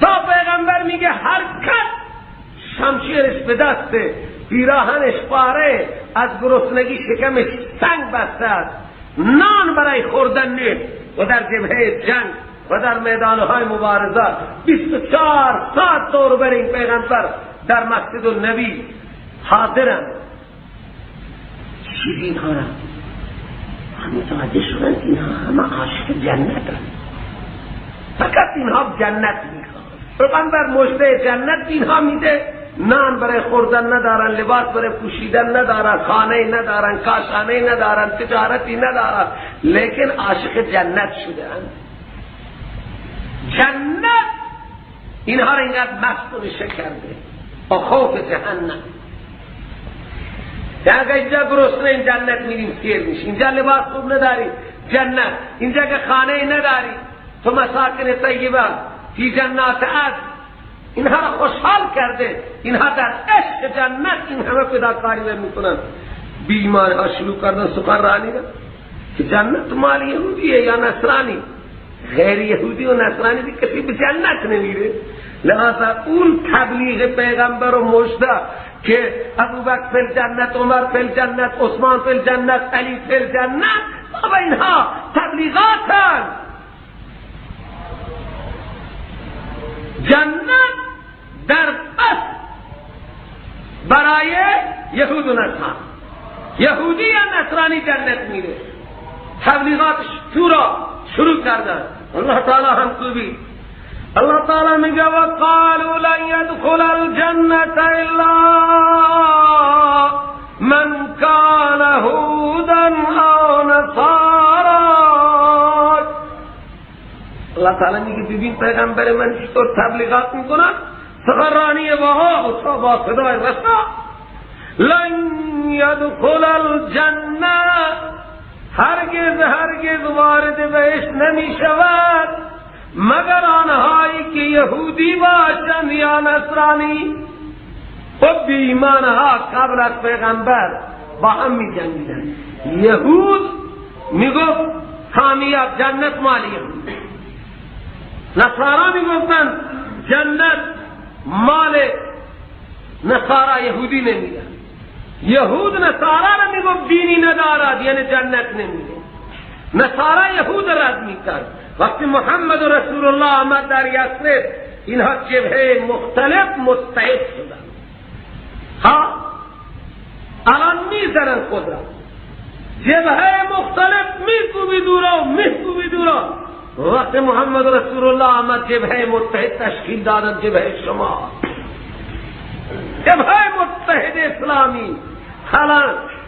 تا پیغمبر میگه حرکت، شمشیرش به دسته، پیراهنش پاره، از گرسنگی شکمش سنگ بسته است، نان برای خوردن نیست و در جبهه جنگ و در میدانهای مبارزه 24 ساعت دور بر این پیغمبر در مسجد النبی حاضرند. چیزی اینها را متوجه شدند که اینها همه عاشق جنت هستند، فقط اینها جنت میخوان. پیغمبر مژده جنت اینها میده، نان برای خوردن ندارن، لباس برای پوشیدن ندارن، خانه ندارن، کاشانه ندارن، تجارتی ندارن، لیکن عاشق جنت شده‌اند. جنت اینها را اینقدر مست و نشه کرده. و خوف جهنم. اگر اینجا گرسنه این جنت میریم سیر میشیم، اینجا لباس خوب نداری جنت، اینجا که خانه نداری تو مساکن طیبه فی جنات عدن، اینها را خوشحال کرده، اینها در عشق جنت این همه فداکاری میکنن. بی ایمان ها شروع کردن سخنرانی را که جنت مال یهودیه یا نصرانی، غیر یهودی و نصرانی دی کسی به جنت نمیره. لذا اون تبلیغ پیغمبر و مژده که ابوبکر فی الجنت، عمر فی الجنت، عثمان فی الجنت، علی فی الجنت، بابا اینها تبلیغاتن. جنت در بس برای یهود و نصرانی، یهودی یا نصرانی جنت میره. تبلیغات شورا شروع کردن. الله تعالی هم کوبی. الله تعالی میگه وقالوا لن يدخل الجنة الا من كان هودا او نصارا. الله تعالی میگه ببین پیغمبر من چطور تبلیغات میکنن، سخنرانی باها و با صدای رسا، لن يدخل الجنة، هرگز هرگز وارد بهشت نمی شود مگر آنهایی که یهودی باشند یا نصرانی. خب بی ایمانها قبل از پیغمبر با هم می جنگیدند. یهود می گفت کامیاب جنت مال یهود، نصارا می گفتند جنت مال نصارا، یهودی نمیدن. یهود نصارا را میگفت دینی ندارد یعنی جنت نمیده، نصارا یهود رد میکرد. وقتی محمد رسول الله آمد در یثرب، اینها جبهه مختلف متحد شدند. ها الان میزنن خود را، جبهه مختلف میکوبید او را، میکوبید او را. وقتی محمد رسول الله آمد جبهه متحد تشکیل دادن، جبهه شما، جبهه متحد اسلامی. حالا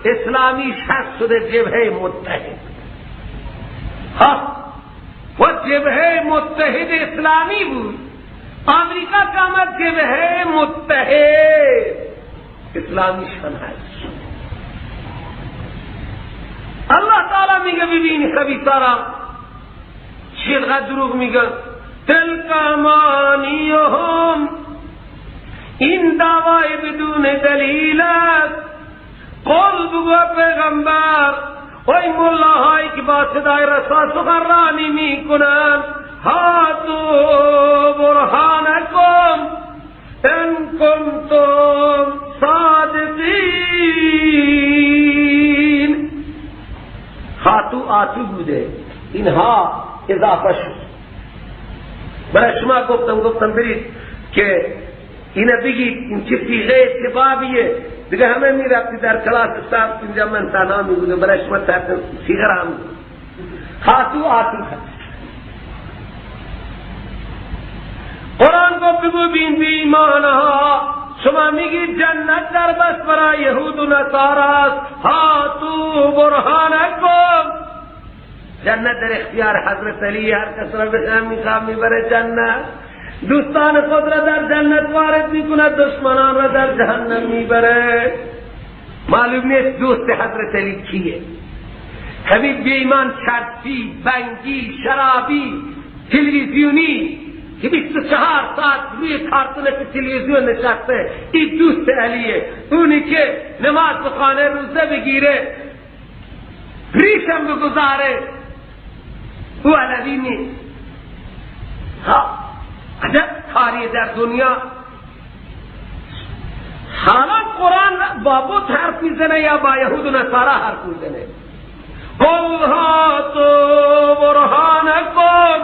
اسلامی شخص شده جبهه متحد. ها و جبهه متحد اسلامی بود. آمریکا که آمد جبهه متحد اسلامی شن هست. الله تعالی میگه ببینی خبیثا را چقدر دروغ میگن. تلک امانیهم، این دعوای بدون دلیل است. قل بگو پیغمبر، ای ملاهایی که با صدای رسا سخنرانی میکنن، هاتوا برهانکم ان کنتم صادقین. هاتو آتو بوده، اینها اضافه شد. برای شما گفتم برید که اینه بگید این چه صیغه چه بابیه دیگه. همه میرفتی در کلاس صاحب اینجا من تنها میبودم، برای شما صیغه را هم هاتو آتو هست. قرآن گفت بگو بین بی ایمانها، شما میگید جنت در بس برای یهود و نصارا است، هاتو برهانکم. جنت در اختیار حضرت علی، هر کس را بخواه میخواه میبره جنت. دوستان خود را در جنت وارد میکند، دشمنان را در جهنم میبره. معلوم نیست دوست حضرت علی کیه. حبیب بی ایمان چرسی، بنگی، شرابی، تلویزیونی که 24 ساعت روی کارتون تلویزیون نشسته، این دوست علیه. اونی که نماز بخوانه، روزه بگیره، ریشم بگذاره، او علوی نیست. ها عجب کاری در دنیا. حالا قرآن با بت حرف میزنه یا با یهود و نصارا حرف میزنه؟ قل هاتوا برهانکم،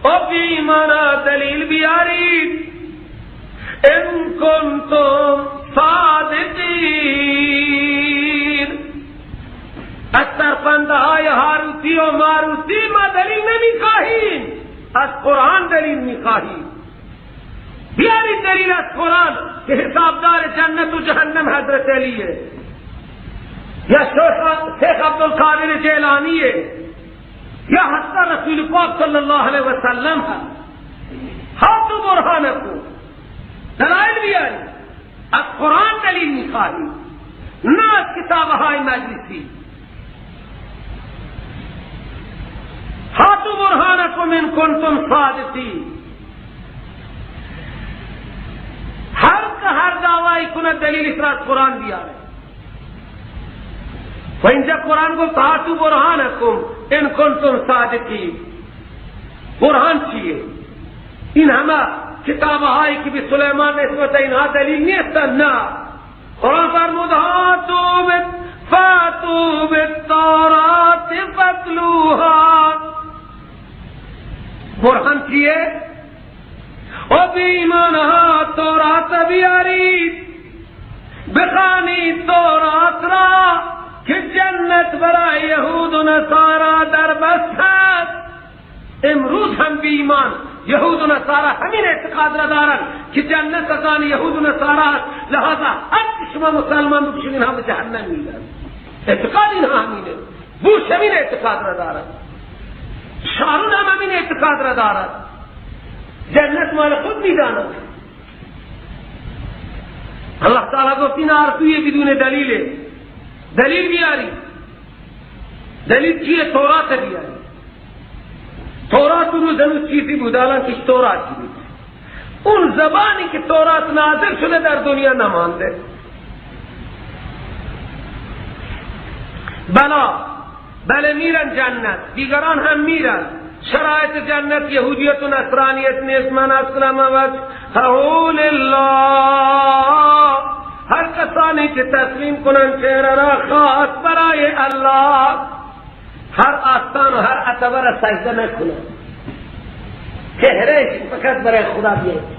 و بی ایمانا دلیل بیارید، ان کنتم صادقین. از ترفنده های هاروتی و ماروتی ما دلیل نمیخواهیم، از قرآن دلیل میخواهیم. بیارید دلیل از قرآن که حسابدار جنت و جهنم حضرت علیه یا شیخ عبدالقادر جیلانیه یا حتی رسول پاک صلی الله علیه و سلم هست. هاتوا برهانکم، دلائل بیارید. میخواهیم، نه از کتابهای مجلسی. هاتوا برهانکم ان کنتم صادقین. هر که هر دعوایی کند دلیلش را از قرآن بیاره. و اینجا قرآن گفت هاتوا برهانکم ان کنتم صادقین. برهان چیه؟ این همه کتابهایی که به سلیمان نسبت اینها دلیل نیستن. نه، قرآن فرمود فاتوا بالتورات فاتلوها. برهان چیه؟ او بی ایمانها تورات بیارید، بخوانید تورات را که جنت برای یهود و نصارا در بست است. امروز هم بی ایمان یهود و نصارا همین اعتقاد را دارند که جنت از آن یهود و نصارا است، لہذا هر شما مسلمان بکشید اینها به جهنم میرند. اعتقاد اینها همینه. بوش همین اعتقاد را دارد، شارون هم همین اعتقاد را دارد. جنت مال خود میداند. الله تعالی گفت این آرزوی بدون دلیله. دلیل بیاری. دلیل چیه؟ تورات بیاری. تورات روز هنوز چیزی بود، الان که تورات بود. اون زبانی که تورات نازل شده در دنیا نمانده. بلا بله میرن جنت، دیگران هم میرن. شرایط جنت یهودیت و نصرانیت نیست. من اسلم وجهه لله، هر کسانی که تسلیم کنن چهره را خاص برای الله، هر آستان و هر عتبه را سجده نکنن، چهره فقط برای خدا بیاید.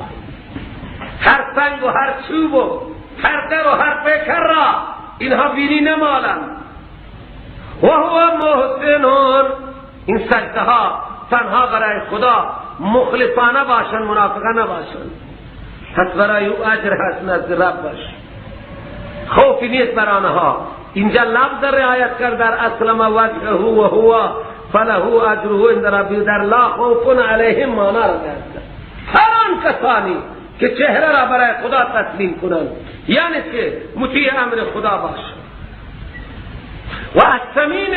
هر سنگ و هر چوب و هر در و هر پیکر را اینها بینی نمالند. و هو محسنون، این سجده ها تنها برای خدا مخلصانه باشند، منافقه نباشند. پس برای او اجر هست نزد رب باش، خوفی نیست بر آنها. اینجا لفظ رعایت کرد در اسلم وجهه و هو فله اجره عند ربه، در لا خوف علیهم مانا را کرد. هر آن کسانی که چهره را برای خدا تسلیم کنند، یعنی که مطیع امر خدا باشند و از صمیم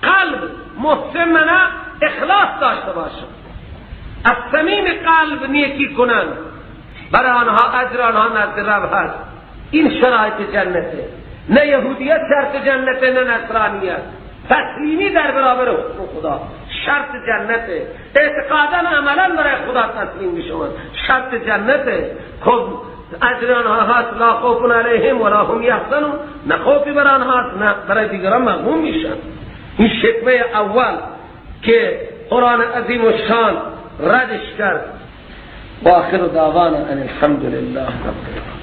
قلب محسن منا اخلاص داشته باشند، از صمیم قلب نیکی کنند، برای آنها اجر آنها نزد رب هست. این شرایط جنته. نه یهودیت شرط جنته، نه نصرانیت. تسلیمی در برابر حکم خدا شرط جنته. اعتقادا عملا برای خدا تسلیم میشوند شرط جنته. خب اجر آنها هست، لا خوف علیهم ولا هم یحزنون، نه خوفی بر آنها هست نه برای دیگران مغموم میشن. این شکوه اول که قرآن عظیم و شان ردش کرد. و آخر دعوانا ان الحمد لله رب العالمین.